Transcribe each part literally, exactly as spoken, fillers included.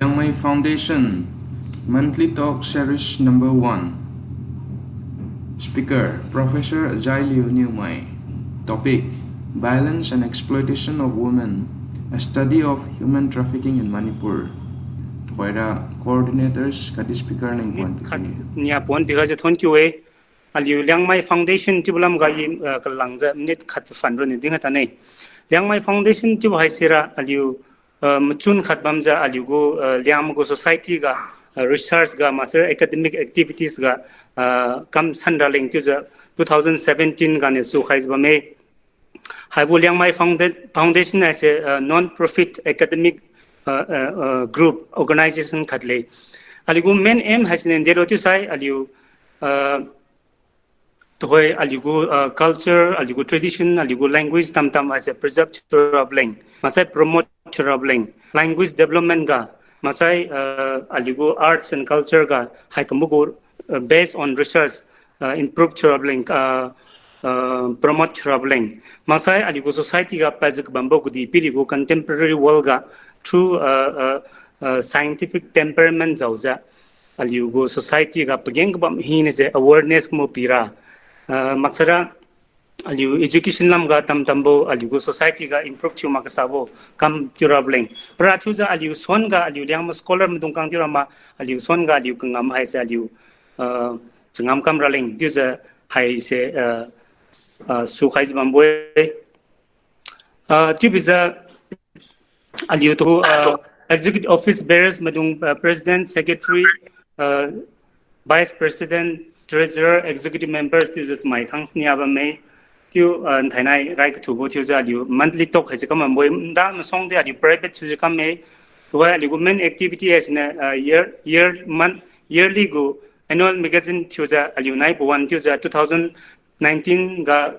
Liangmai Foundation Monthly Talk Series number one. Speaker, Professor Ajailiu Newmai. Topic, Violence and Exploitation of Women, a Study of Human Trafficking in Manipur. Tuhoira coordinators khatdi speaker neng puan khat pi-e. Nia puan piga je thon kiu-e. Aliu Liangmai Foundation chiubo lamga i, uh, kalangjiu minute khat phan roni dinga tane. Liangmai Foundation chiubo haisira aliu, uh, machun khat bamjiu aliugu, uh, Liangmai gu society ga, uh, research ga, maksai academic activities ga, uh, kam san raleng chiujiu two thousand seventeen ganiu sukhaijiu bamme. Haibo Liangmai Founda-, Foundation haise, uh, non-profit academic, uh, uh, uh, group, organization khat le. Aliugu main aim haisiniu delo chiusai aliu, uh, tuhoi aliugu, uh, culture, aliugu tradition, aliugu language tamtam haise preserve thiurabo leng, maksai promote thiurabo leng, language development ga, maksai, uh, aliugu arts and culture ga, haikumbo gu, uh, based on research, uh, improve thiurabo leng, uh, uh, promote thiurabo leng. Maksai aliugu society ga pazak bambo gudi piri gu contemporary world ga through, uh, uh, uh, scientific temperament jaojiu aliugu society ga pageng kabam hinase awareness kumo pira. Uh, maksaira aliu education lamga tamtambo aliugu society ga improve thiu maksabo kam thiurabo leng. Para thiujiu aliu suan ga aliu Liangmai scholar maidung kang thiura ma aliu suan ga aliu kangam haise aliu, uh, changam kam raleng chiujiu haise, uh, uh, sukhaijiu bambo-e. Uh, chiubijiu aliutu, uh, executive office bearers maidung, uh, president, secretary, uh, vice president, treasurer, executive members chiujiu chamai khang sinia bamme. Chiu, uh, nthainai rai kathubo chiujiu aliu monthly talk haise kam bambo-e, nda masongdi aliu private thiujiu kamme. Tuhoi aliugu main activity haisiniu, uh, year, year, month, yearly gu annual magazine thiujiu aliu nai pawan chiujiu two thousand nineteen ga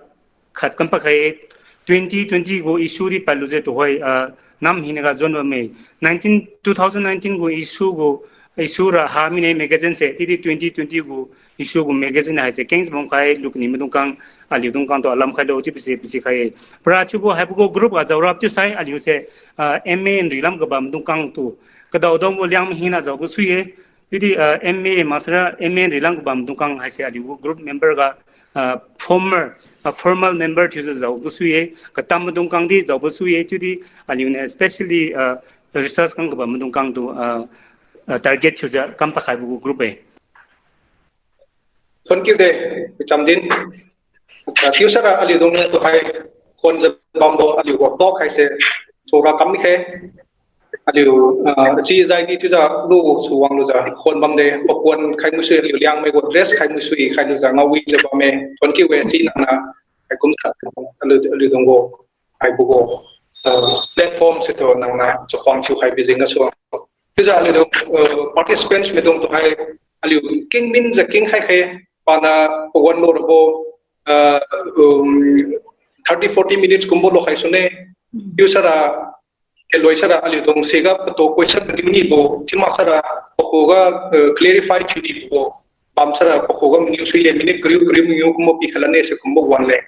khat kam pakhai, twenty twenty gu issue di palujiu tuhoi, ah, nam hinaga jon bamme. Nineteen, two thousand nineteen gu issue gu, issue ra ha mine magazine se, tidi twenty twenty gu issue gu magazine haise kengjiu bamkhai, lukni maidung kang, aliu dung kang tu alam khailo chiu pisi pisi khai. Para thiubo haibo gu group ga jaorap chiusai aliu se, ah, M A nri lam kabam maidung kang tu kadaodambo Liangmai hina jaobo sui-e. Chiudi, ah, M A, maksara M A nri lam kabam maidung kang haise aliu group member ga, ah, former, ah, formal member thiujiu jaobo sui-e. Katam maidung kang di jaobo sui-e. Chiudi aliuniu especially, ah, research kam kabam maidung kang tu, ah, ah, target thiujiu kam pakhaibo gu group-e. Thank you de, Chamdin. Ah, chiusara aliudung tuhai khonjiu bambo aliu gu talk haise sura kam mikhe. Aliu, ah, chi jai di chiujiu lu su wanglujiu khon bamde, pakuan khai musui aliu Liangmai gu dress khai musui khailujiu ngaowijiu bamme, thank you-e chi nangniu haikumsa aliu, aliudung gu, haibo gu, ah, platform se tu nangniu chakhuang thiukhai bijeng gasu. Chiujiu aliudung, ah, participants maidung tuhai aliu kengminjiu kengkhai khe, pana pawan lo rabo, ah, um, thirty forty minutes kumbo lokhai sune. Chiusara, aloi sara aliudung siga patu question maniu nibo, chiumaksara pakhuga, ah, clarify thiu nibo, bamsara pakhuga maniu sui-e, minute kariu kariu mangiu kumbo pikhailane se kumbo wanle.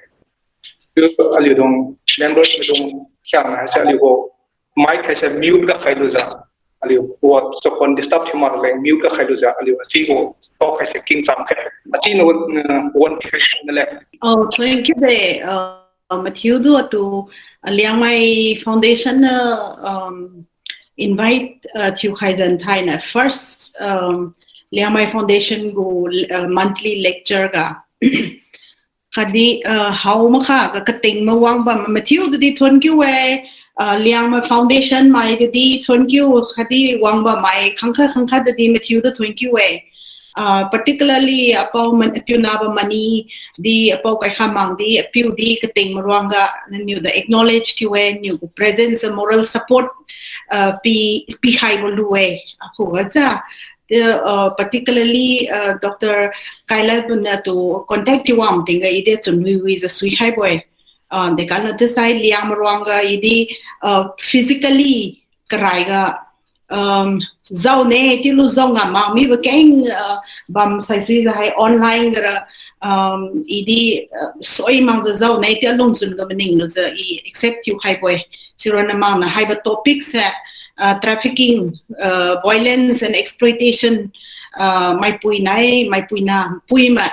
Chiu aliudung members maidung khiangna haise aliu gu mic haise mute ga khailujiu, aliu wa chakhon disturb thiu makle mute ga khailujiu aliu achibo talk haise kengcham khe. Achi na, uh, wan pikhai nale. Oh, thank you de, uh, mathiutu atu, uh, Liangmai Foundation na, um, invite, uh, thiukhai jan thaina first, um, Liangmai Foundation gu, uh, monthly lecture ga khatdi, ah, hao makha ga kating mawang bam mathiu tudi thank you-e, ah, Liangmai Foundation mai tudi thank you, khatdi wang bammai khangkhat khangkhat tudi mathiutu thank you-e. Ah, particularly apao man, apiu nabo mani di, apao Kaikhamang di, apiu di kating maruang ga nangniu da acknowledge thiu-e, niu gu presence moral support, ah, pi, pikhaibo lu-e, akhuga ja. Ti, uh, particularly, uh, Doctor Kailal pun atu contact thiu wang tingga i de chunwiwijiu suikhaibo-e. Uh, dekala tisai Liangmai maruang ga i di, uh, physically karai ga, um, jaone, chiulu jao ngam mak mibo keng, uh, bam saisuijiu hai online gara, um, i di, uh, soi makjiu jaone, ti alungchun ga maninglujiu i accept thiukhaibo-e. Sironna mangniu haibo topic se, uh, trafficking, uh, violence and exploitation, uh, maipui nai, maipui na, pui ma,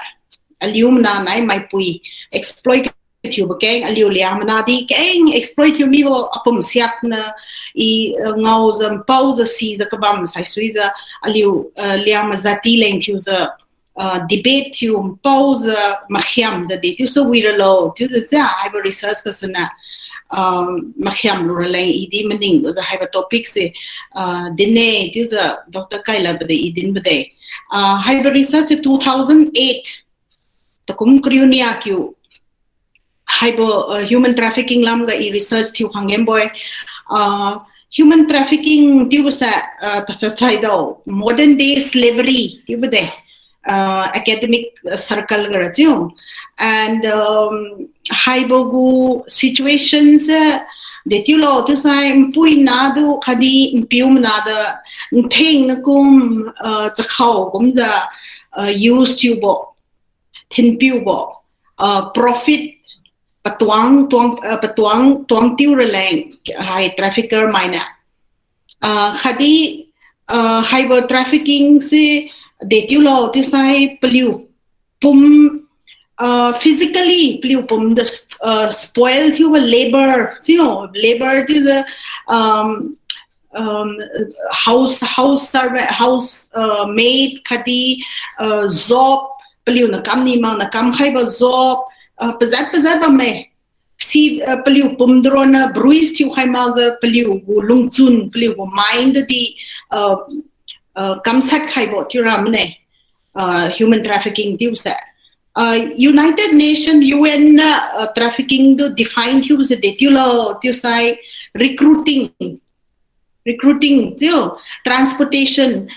aliu mana nai, maipui exploit thiubo keng, aliu Liangmai na di keng exploit thiu mibo apum siakna i, uh, ngaojiu, paojiu, sijiu kabam saisuijiu, aliu, uh, Liangmai jati leng thiujiu, uh, debate thiu paojiu makhiamjiu di thiusu wi ralo, chiujiu ja haibo research kasuna, uh, makhiam lu raleng i di maning lujiu haibo topic se, uh, dinne, chiujiu Doctor Kailabo de i dinbo de. Uh, haibo research se two thousand eight, takum kariu nia kiu, haibo, uh, human trafficking lamga i research thiu khang genbo-e. Uh, human trafficking chiubo sa, uh, tasa chaido, modern day slavery chiubo de, uh, academic circle ga ra chiu. And, um, haibo gu situation se, de chiulo chiusai, npui na du khatdi npiu mana du, ntheng na kum, uh, chakhao kumjiu, uh, use thiubo, thinpiubo, uh, profit patuang, tuang, uh, patuang, tuang tiu raleng, hai trafficker mainiu. Uh, khatdi, uh, haibo trafficking se de chiulo chiusai paliu pum, uh, physically paliu pum de, uh, spoil thiubo labor, chiu, labor chiujiu, um, um, house, house servant, house, uh, maid khatdi, uh, job, paliu na kam ni mak na kam khaibo job, uh, pajat pajat bamme. Si, uh, paliu pum de ronna bruise thiukhai makjiu paliu gu lungchun, paliu gu mind di, uh, uh, kamshat khaibo chiura mane, uh, human trafficking chiubo se. Uh, United Nation, U N na, uh, trafficking tu define thiubo se de chiulo chiusai, recruiting, recruiting chiu, transportation,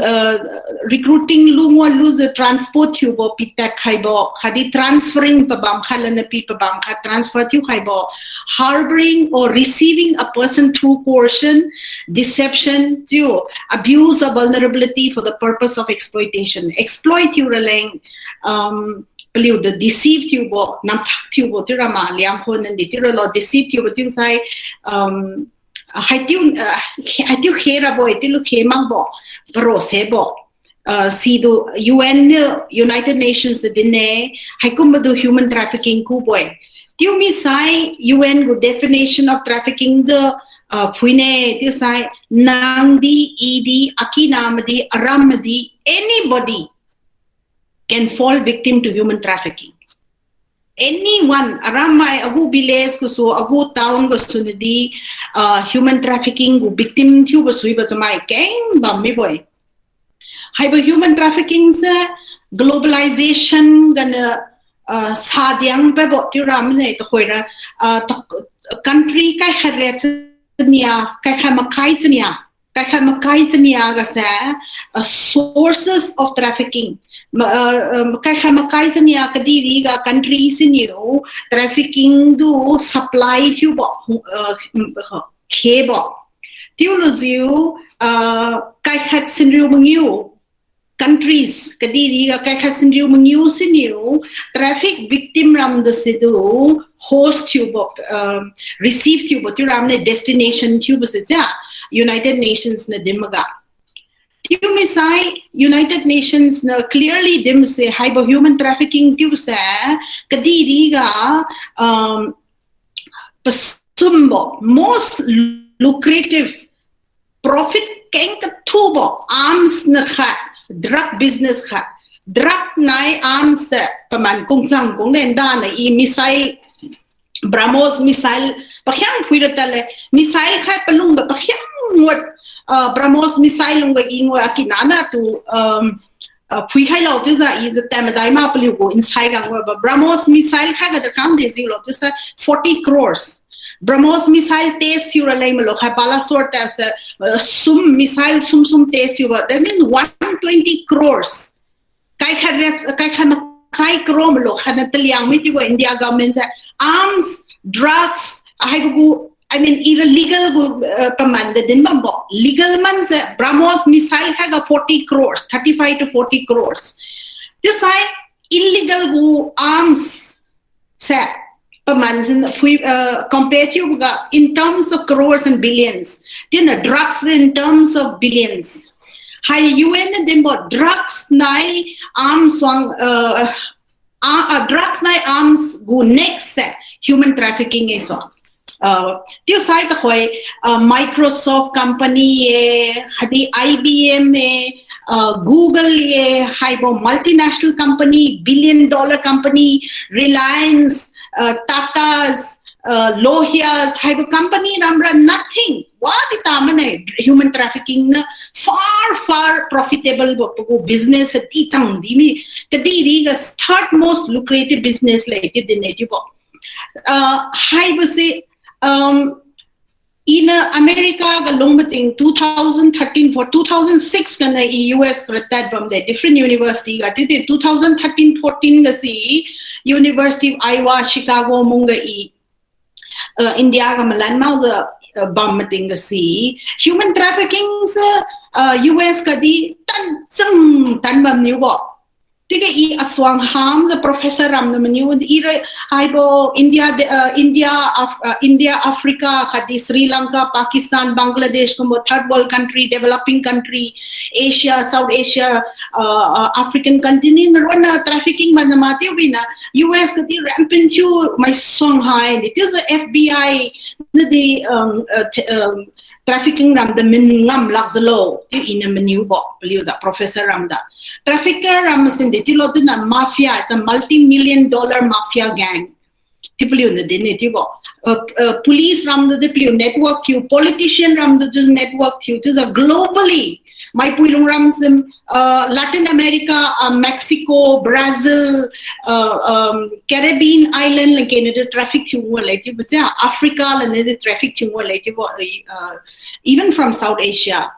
uh, recruiting lungwa lujiu transport thiubo, pitak khaibo khatdi transferring pabam khat lana pi pabam khat transfer thiu khaibo, harboring or receiving a person through coercion, deception chiu, abuse of vulnerability for the purpose of exploitation, exploit thiu raleng, um, paliu de deceive thiubo, namthak thiubo chiura ma, Liangkhon nandi chiura lo, deceive thiubo chiusai, um, haichiu, uh, haichiu khe rabo-e, chiulu khe makbo, parose bo. Uh, sidu U N, United Nations de dinne, haikumbo du human trafficking kubo-e. Chiu misai U N gu definition of trafficking de, uh, phuine chiusai, nangdi, idi, akina madi, aram madi, anybody can fall victim to human trafficking. Anyone, aram mai agu village gasu, agu town gasu nadi, uh, human trafficking gu victim thiubo suibo chamai keng bam mibo-e. Haibo human trafficking se globalization gana, uh, sadiang pabo chiura mane, tuhoira, uh, country kaikhat ria chania, kaikhat makai chania, kaikhat makai chania ga se, uh, sources of trafficking. Ma, uh, um, kaikhat makai chania kadihpiriga country siniu trafficking tu supply thiubo, uh, khebo. Chiulujiu, uh, kaikhat sinriu mangiu, countries kadihpiriga kaikhat sinriu mangiu siniu traffic victim ram de sidu host thiubo, um, receive thiubo chiura mane, destination thiubo se ja United Nations na din maga. Chiu misai United Nations na clearly din se haibo human trafficking chiubo se kadihpiriga, um, pasumbo, most lucrative, profit keng kathubo arms na khat, drug business khat. Drug nai arms se paman kungchang kung len dana i missile, BrahMos missile pakhiang phuira tadle, missile khat palungga pakhiang ngut, uh, BrahMos missile lungga i ngut akina natu, um, uh, phuikhai lo chiujiu i jiu tad madai ma paliu gu insai gang wa ba BrahMos missile khat ga dakam de jiulo chiusa forty crores. BrahMos missile test thiura leng malo khat Balasore tase, uh, sum missile sum sum test thiuba. That means one twenty crores. Kaikhat ria, kaikhat makai crore malo khatna taliang mi chiubo India government se arms, drugs, ahaibo gu, I mean, ira legal gu, uh, paman de din bambo. Legal man se BrahMos missile khat ga forty crores, thirty-five to forty crores. Chiusai illegal gu arms se man sin phui, uh, compare thiuboga in terms of crores and billions. Tina drugs in terms of billions. Hai U N na dinbo drugs nai arms wang, uh, uh, uh, drugs nai arms gu next se human trafficking e so. Uh, chiusai tuhoi, uh, Microsoft company e, khatdi I B M e, uh, Google e, haibo multinational company, billion dollar company, Reliance, uh, Tatas, uh, Lohias, haibo company ramra nothing. Wadi tamane human trafficking na far, far profitable bo pagu business di chang di mi. Kadihpiriga third most lucrative business le chiu dinne chiubo. Uh, haibo se, um, ina America ga lung mating two thousand thirteen for two thousand six gana i U S ra tad bamde different university ga, chiudi two thousand thirteen fourteen ga si University of Iowa Chicago mungga i, uh, India ga malan mao ga, uh, bam mating ga si human trafficking se, uh, U S ga di tan chang tan bam niubo. Chiuga i asuang ham the professor ram na maniu, i re haibo India de, uh, India, Af-, uh, India, Africa, khatdi Sri Lanka, Pakistan, Bangladesh, kumbo third world country, developing country, Asia, South Asia, uh, uh, African continent, ronna trafficking mana ma chiu bina, U S kati rampant thiu mai suang hai, ni chiujiu F B I, nadi, um, uh, th-, um, trafficking ram da min ngam lak jalo, chiu ina maniu bo, paliu da, professor ram da. Trafficker ram sin di chiulo tina mafia, it's a multi-million dollar mafia gang. Chiu paliu na din ne chiubo. Uh, uh, police ram da di paliu network thiu, politician ram da di network thiu, chiujiu globally. Maipui lung ram sin, uh, Latin America, uh, Mexico, Brazil, uh, um, Caribbean island lagi na di traffic thiu ngua le chiubo chia, Africa la na di traffic thiu ngua le chiubo, uh, even from South Asia.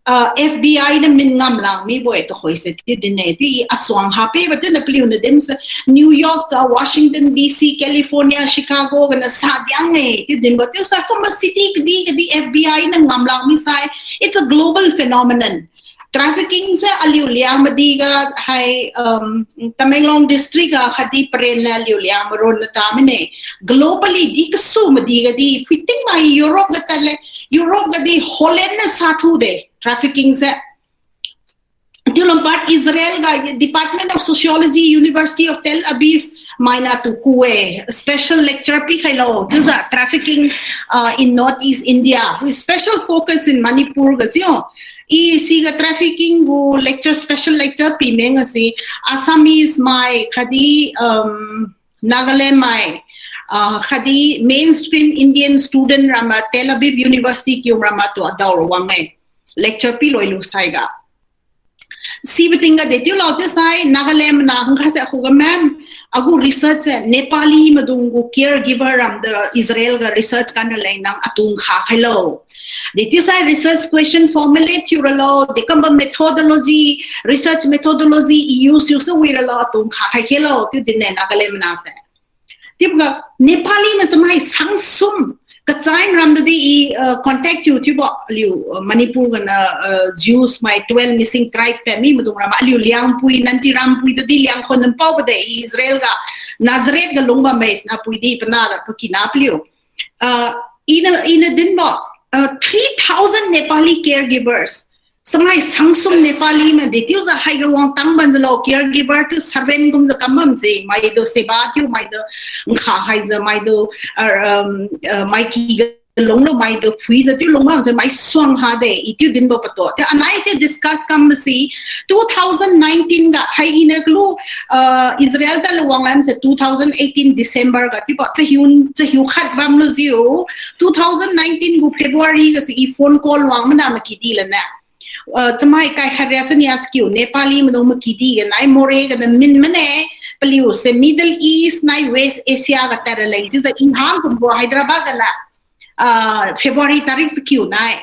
Uh, F B I na min ngam lang mibo e tuhoi se chiu din ne, chiu i asuang hape ba chiu na paliu na din se New York, uh, Washington D C, California, Chicago gana sa diang e chiu dinbo chiusai kumbo city kadi kadi F B I na ngam lang mi sai, it's a global phenomenon. Trafficking se aliu Liangmai di ga hai, um, Tamenglong district ga khatdi Peren la aliu Liangmai ron na tamine. Globally di kasu madi ga di, phuiting mai Europe ga tale, Europe ga di Holland na sa thu de, trafficking se. Chiulam pat Israel ga Department of Sociology, University of Tel Aviv, maina tu ku e, special lecture pikhailo, chiujiu trafficking, uh, in Northeast India, with special focus in Manipur ga chiu. I siga trafficking gu lecture, special lecture pi meng asi, Assamese mai, khatdi, um, Nagaland mai, uh, khatdi mainstream Indian student rama Tel Aviv University kiu rama tu adao wang e. Lecture pi loi lu saiga. Sibo tingga de chiulo chiusai, Nagaland mana hangkha se akhuga ma'am, agu research se, Nepali maidung gu caregiver ram da Israel ga research kan raleng nang atung kha khailo. De chiusai research question formulate thiu ralo, de kamba methodology, research methodology i use thiu se wi ralo, atung kha khai khelo, chiu din ne Nagaland mana se. Chiuboga Nepali na chamai sangsum, kachai ram da di i, uh, contact thiu chiubo aliu, uh, Manipur gana, uh, Jews mai twelve missing tribe te mi maidung ram aliu Liangpui, nanti Rampui da di Liangkhon npao ba de i Israel ga, Nazareth ga lungba mai sna pui di pana da pakina paliu. Uh, ina, ina dinbo, uh, three thousand Nepali caregivers. Samai sangsum Nepali ma de chiujiu haiga wang tang ban jalo caregiver tu servant kumjiu kam bam se, maidu seba thiu, maidu nkha haijiu, maidu, uh, um, uh, maiki ga lunglo, maidu phuijiu chiu lung bam se, mai suang ha de, i chiu dinbo pato. Te anai te discuss kam si, two thousand nineteen ga, hai ina kalu, uh, Israel da lawang lam se, two thousand eighteen December ga, chiubo, chahiu, chahiu khat bam lu jiu, two thousand nineteen gu February ga se, i phone call wang mana makidi lana. Uh, chamai kai khat ria sania skiu Nepali maidung makidi ga nai Moreh ga na min mane, paliu se Middle East nai West Asia ga tara leng chiujiu i hang kumbo Hyderabad ga la, uh, February tarik skiu nai.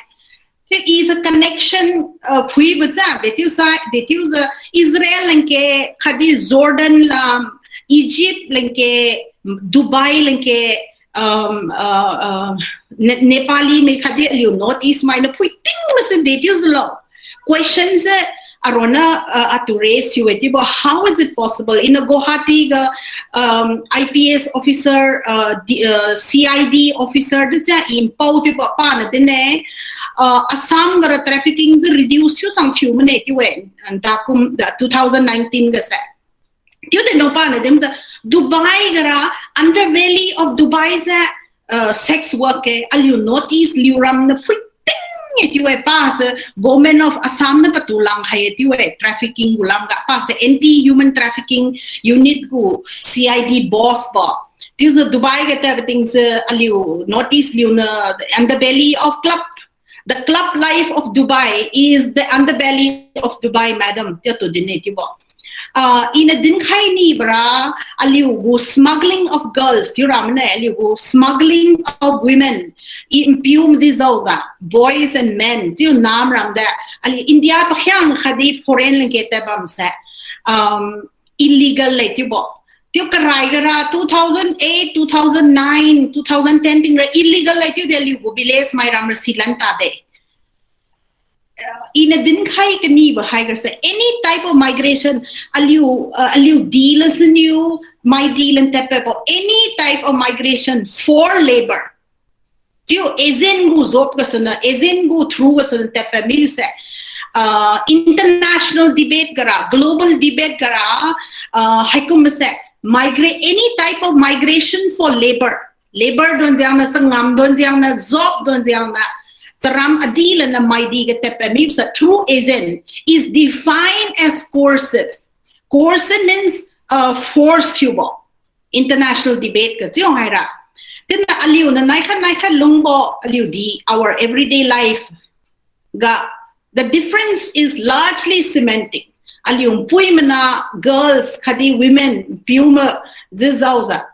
There is a connection, uh, phui baza, de chiusa, de chiujiu Israel leng ke, khatdi Jordan lam, Egypt leng ke, Dubai leng ke, um, uh, uh, Ne-, Nepali mai khatdi aliu North East mai na phuiting masi de chiujiu lo. Question se, aronna, uh, atu raise thiu-e chiubo, how is it possible? Ina Guwahati ga, um, I P S officer, uh, di, uh, C I D officer di cha impao chiubo pana din-e, uh, Assam gara trafficking se reduce thiu sang thiu mane chiu-e, and dakum, da two thousand nineteen ga se. Chiu de no pana din se, Dubai gara, underbelly of Dubai se, uh, sex work e, aliu North East liu ram na phui ting e chiu-e pa se, Government of Assam na patu lang khai e chiu-e, trafficking gu lam ga pa se, anti human trafficking unit gu C I D boss bo. Chiu se Dubai ga ta pating se aliu North East liu na underbelly of club. The club life of Dubai is the underbelly of Dubai, madam. Chiu tu din e chiubo. Ah, ina dinkhai ni bora, aliu gu smuggling of girls, chiu ram ne, aliu gu smuggling of women, i mpiu mdi zauza, boys and men, chiu nam ram de, aliu India pakhiang khatdi foreign lengke te bam se, um, illegal le chiubo. Chiu karai gara two thousand eight, two thousand nine, two thousand ten ting ra illegal le chiu de aliu gu village mai ram ra silan ta de. Uh, ina dinkhai kani bo haiga se any type of migration, aliu, uh, aliu di la siniu, mai di lan tadpadbo, any type of migration for labor. Chiu agent gu job ga suna, agent gu through ga suna tadpad mi se. Uh, international debate gara, global debate gara, uh, haikum se, migrate, any type of migration for labor. Labor don jiang na, changam don jiang na, job don jiang na, charam adi lana mai di ga tadpad mi se through agent is defined as coercive. Coercive means, uh, force thiubo. International debate ga chiu haira. Tina aliu na naikhat naikhat lungbo aliu di our everyday life ga, the difference is largely semantic. Aliu mpui mana girls khatdi women piu ma zizauza.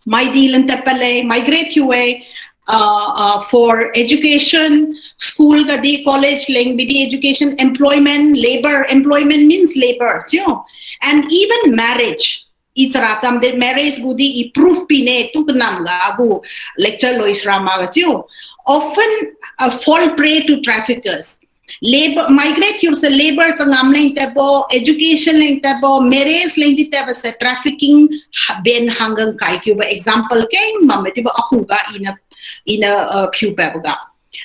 Mai di lan tadpad le, migrate thiu-e, uh, uh, for education, school ga di, college leng bi di, education, employment, labor, employment means labor, chiu. And even marriage, i chara cham de marriage gu di i proof pi ne tu kanam ga agu lecture loi sra ma ga chiu. Often, uh, fall prey to traffickers. Labor, migrate thiu se labor changam leng tadbo, education leng tadbo, marriage leng di tadbo se trafficking ha-, ben hanggang kai kiu ba example keng mam me di ba ahu ga ina, ina, uh, phiu pa ga.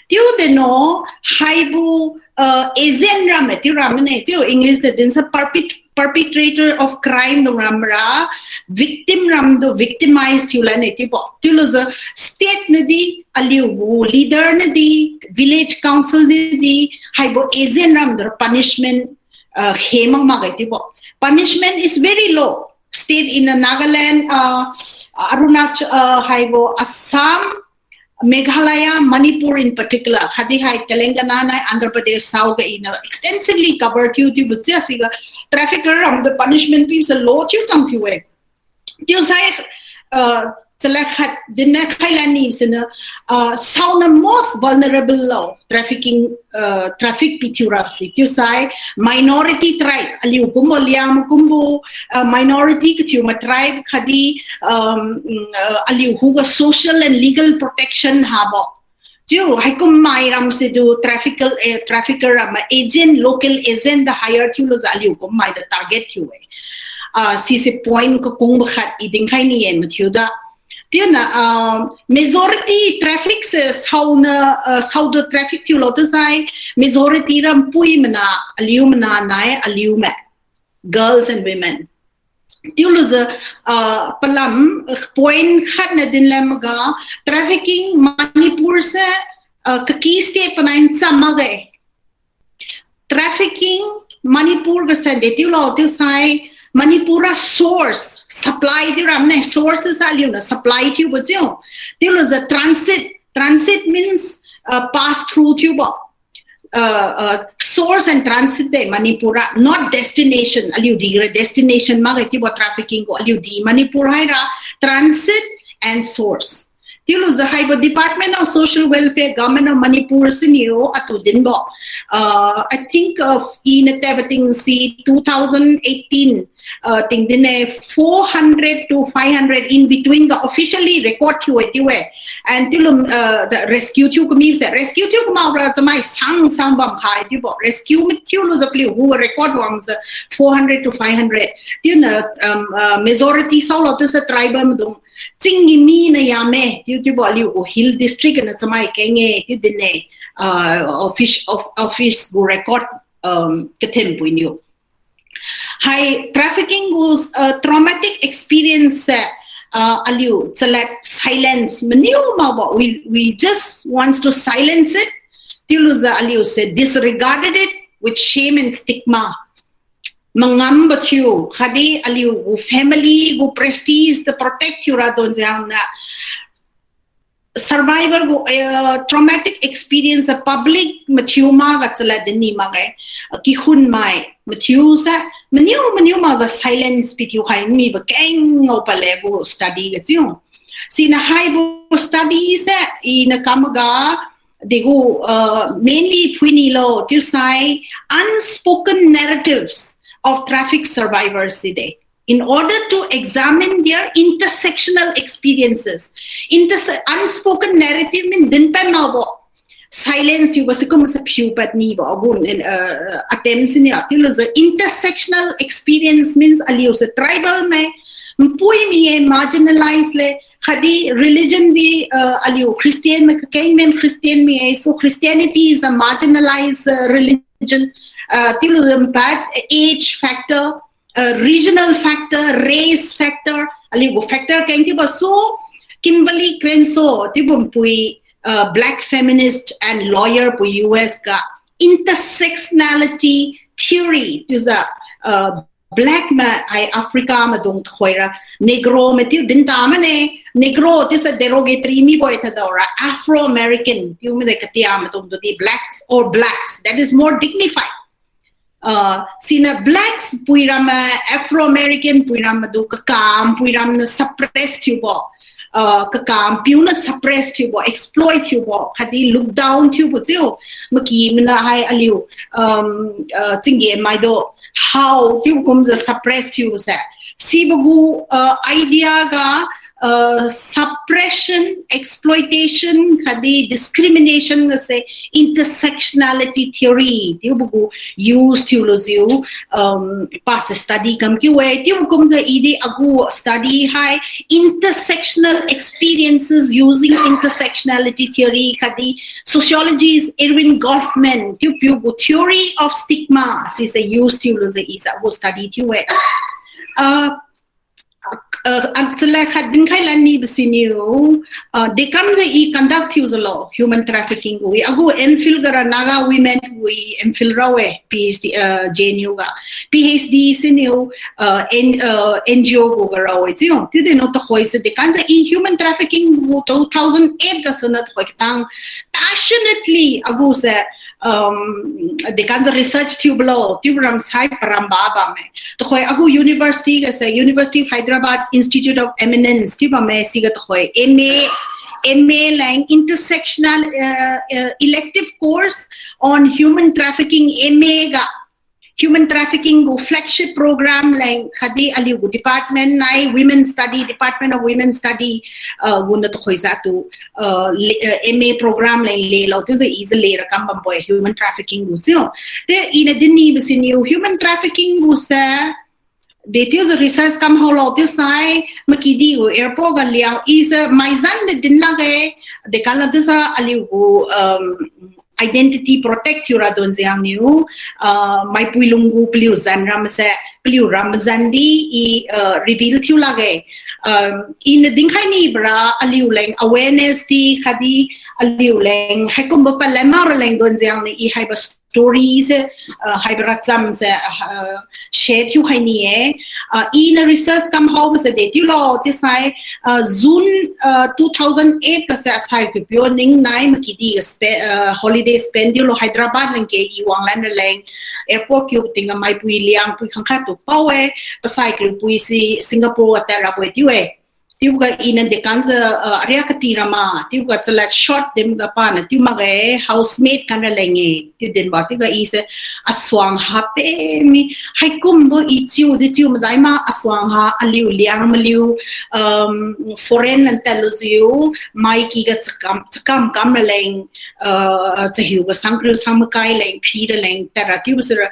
Chiu de no, haibo, uh, agent ram me, chiu ram ne, chiu English de din se perpet-, perpetrator of crime dong ram ra, victim ram tu victimize thiu la ne chiubo. Chiu lo se state na di, aliu gu leader na di, village council na di, haibo agent ram tu punishment, uh, he mak mak e chiubo. Punishment is very low. State in Nagaland, uh, Arunachal, uh, haibo Assam, Meghalaya, Manipur in particular, khatdi hai Telangana nai Andhra Pradesh sao ga ina extensively cover thiu thiubo chiu siga trafficker ram tu punishment pi se low thiu chang thiu-e. Chiu sai, uh, chalak khat din na khai la ni sina, uh, sao na most vulnerable lo trafficking, uh, traffic pi thiu ra si. Chiu sai minority tribe, aliu kumbo Liang kumbo, uh, minority kathiu ma tribe khatdi, um, mm, uh, aliu hu ga social and legal protection habo. Chiu, haikum mai ram se du trafficker, eh, trafficker ram ma agent, local agent da hire thiu lo za aliu kum mai da target thiu-e. Ah, sise point kakung ba khat i dinkhai ni-e mathiu da. Chiu na, ah, majority traffic se sao na, ah, sao du traffic thiu lo tu sai, majority ram pui mana aliu mana nai aliu me. Girls and women. Chiu lo za, ah, palam, ah, point khat na din lam ga, trafficking Manipur se, ah, kaki state panai cham mak ge. Trafficking Manipur ga sande chiu lo chiu sai, Manipur a source, supply chiu ram ne, source tu sa liu na supply chiu bo chiu. Chiu lo za transit, transit means, uh, pass through chiu bo. Uh, uh, source and transit de Manipur a, not destination, aliu di ra destination mak ge chiu bo trafficking gu aliu di Manipur hai ra transit and source. Chiulujiu haibo Department of Social Welfare, Government of Manipur siniu atu dinbo. Uh, I think of iniu tadbo tingse two thousand eighteen, uh, ting dinne four hundred to five hundred in between ga officially record thiu-e chiu-e. And chiulu, uh, the rescue thiu kamibose, rescue thiu kamakra chamai sang sang bam khai chiubo. Rescue mathiulujiu paliu gu record wangjiu four hundred to five hundred. Chiuniu, um, uh, majority saolo chiusai tribal maidung. Chinggi mina yame, chiu chiubo aliu gu hill district ganiu chamai keng-e, chiu dinne, uh, office, of, office gu record, um, kathenpui niu. Hai trafficking gu, uh, traumatic experience se, uh, aliu chalad silence maniu makbo, we, we just wants to silence it. Chiulujiu aliuse disregarded it with shame and stigma. Mangambo thiu, khatdi aliu gu family gu prestige the protect thiura donjiangna survivor gu, eh, traumatic experience a public mathiu makga chalad din ni makge, eh, kihun mai mathiu sa, maniu, maniu makjiu silence pithiu khai mibo keng ngao pale gu study ga chiu. Siniu haibo study se, iniu kamga, degu, uh, mainly phuinilo chiusai unspoken narratives of traffic survivors side. In order to examine their intersectional experiences. Interse-, unspoken narrative mean dinpad makbo. Silence thiubo sikum sa phiupad nibo agu, uh, attempt siniu. Chiulujiu intersectional experience means aliuse tribal mai, npui mi-e, marginalized le, khatdi religion di, uh, aliu Christian mai kakeng men Christian mi-e, so Christianity is a marginalized, uh, religion. Uh, chiulujiu pad age factor, uh, regional factor, race factor, aliu gu factor keng chiubo so Kimberlé Crenshaw chiubo npui, uh, black feminist and lawyer pui U S ga intersectionality theory chiujiu, uh, black mai hai Africa maidung thoira, Negro mai chiu dinta mane, Negro chiusa derogatory mibo-e tadaora, Afro-American chiu made katia maidung tudi blacks or blacks, that is more dignified. Uh, siniu blacks puiram, uh, Afro-American puiram madu kakam puiramniu suppress thiubo. Uh, kakam piuniu suppress thiubo, exploit thiubo, khatdi look down thiubo chiu. Maki mana hai aliu, um, uh, chingge maidu, how chiu kumjiu suppress thiubo se. Sibo gu, uh, idea ga, uh, suppression, exploitation, khatdi discrimination ga se intersectionality theory chiubo gu use thiulujiu, um, pase study kam kiu-e, chiubo kumjiu i di agu study hai intersectional experiences using intersectionality theory khatdi sociologist Erving Goffman chiu piu gu theory of stigma sise use thiulujiu i sa agu study thiu-e. Uh, uh, chalad khat dinkhai lan nibo siniu, uh, dekamjiu i conduct thiujiulo human trafficking gu i agu M.Phil gara Naga women gu i M.Phil rao-e, PhD, uh, J N U ga, PhD siniu, uh, N-, uh, N G O gu ga rao-e chiu. Chiudi no tuhoi se dekamjiu i human trafficking gu two thousand eight gasuniu tuhoi katang passionately agu se, um, dekamjiu research thiubolo chiubo ram sai paramba bamme. Tuhoi agu university ga se University of Hyderabad Institute of Eminence chiu bamme, siga tuhoi M A, M A leng intersectional, uh, uh, elective course on human trafficking, M A ga human trafficking gu flagship program leng khatdi aliu gu department nai Women Study, Department of Women Study, uh, guna tuhoi sa tu, uh, le-, uh, M A program leng lelo chiujiu i jiu lera kam bambo-e human trafficking gu chiu. Chiudi iniu din nibo siniu human trafficking gu se dechiujiu research kam haolo chiusai makidi gu airport ga liang i se maizan de din lakge, dekala chiusa aliu gu, um, identity protect thiura donjiang niu, uh, maipui lung gu paliu zan ram se, paliu ram zan di i, uh, reveal thiu lakge. Um, iniu dinkhai nibora aliu leng awareness di khatdi aliu leng haikumbo palan mara leng donjiang niu i haibo story se, uh, haibo racham se, uh, share thiukhai ni-e. Uh, iniu research kam haobo se dechiulo chiusai, uh, June, uh, two thousand eight ga se asai kupiu ningnai makidi ga spe-, uh, holiday spend thiulo Hyderabad lengke i wanglan raleng airport kiu tingga maipui liangpui khangkhat tu pao-e, pasai kiupui si Singapore ga tad rabo-e chiu-e. Chiuga iniu dekamjiu, uh, aria kati rama, chiuga chalad short dimga pana chiu makge, housemaid kan raleng-e, chiu dinbo, chiuga ise asuang ha pemi, haikumbo i chiudi chiu madai ma asuang ha aliu Liang maliu, um, foreign lan tadlujiu, maikyga chakam, chakam kam raleng, uh, chahiuga sangkriu sang makai leng, phi raleng, tadra chiubo sira,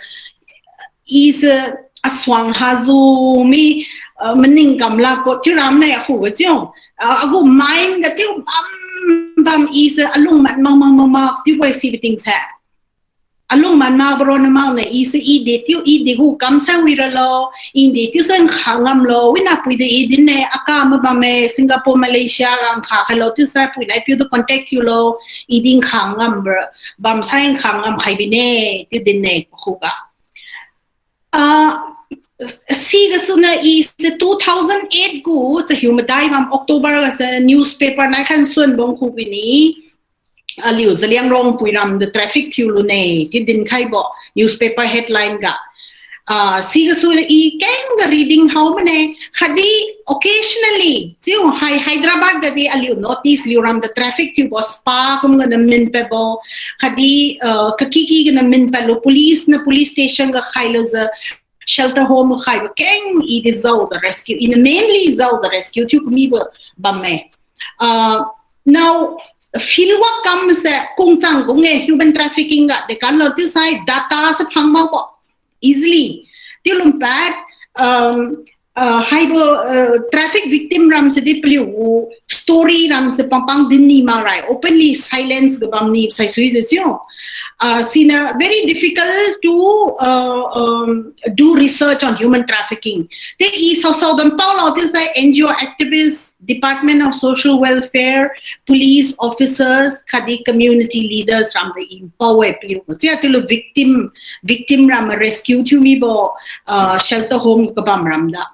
ise asuang hajiu mi, uh, maning kam lakbo chiu ramne akhuga chiu. Uh, agu mind ga chiu bam, bam ise alung man mak mak mak mak chiubo sibo tingse. Alung man makbo ronna makne ise i de chiu, i de gu kamsai wi ralo, i de chiusai nkha ngamlo, wina pui de i dinne, aka mabamme, Singapore, Malaysia ga nkha khailo chiusai pui nai piu tu contact thiulo, i di nkha ngam bamsai nkha ngam khai bine, chiu dinne khuga. Ah, sigasuniu ise two thousand eight gu chahiu madai bam October gase newspaper nai khan suan bang khu bini, aliu Zeliangrong puiram de traffic thiu lune, chiu dinkhaibo newspaper headline ga. Ah, sigasu i kengga reading hao mane, khatdi occasionally, chiu hai Hyderabad gadi aliu notice liu ram de traffic thiubo spa kumga namin pabo, khatdi, uh, kakiki ga namin palo, police niu police station ga khailujiu, shelter home khaibo keng i di jaojiu rescue, iniu mainly jaojiu rescue thiu kamibo bamme. Uh, now, field work kamse kungchang kung-e human trafficking ga, dekamlo chiusai data se phang makbo easily. Chiu lumpad, um, uh, haibo, uh, traffic victim ramse di paliu gu story ramse pangpang dinni makrai, openly silence ga bamni saisuijiu chiu. Uh, siniu very difficult to, uh, um, do research on human trafficking. Di i saosao dan paolo chiusai N G O activists, Department of Social Welfare, police officers, khatdi community leaders ram de i pao-e paliu. Chia chiulo victim, victim ram rescue thiu mibo, uh, shelter home kabam ram da.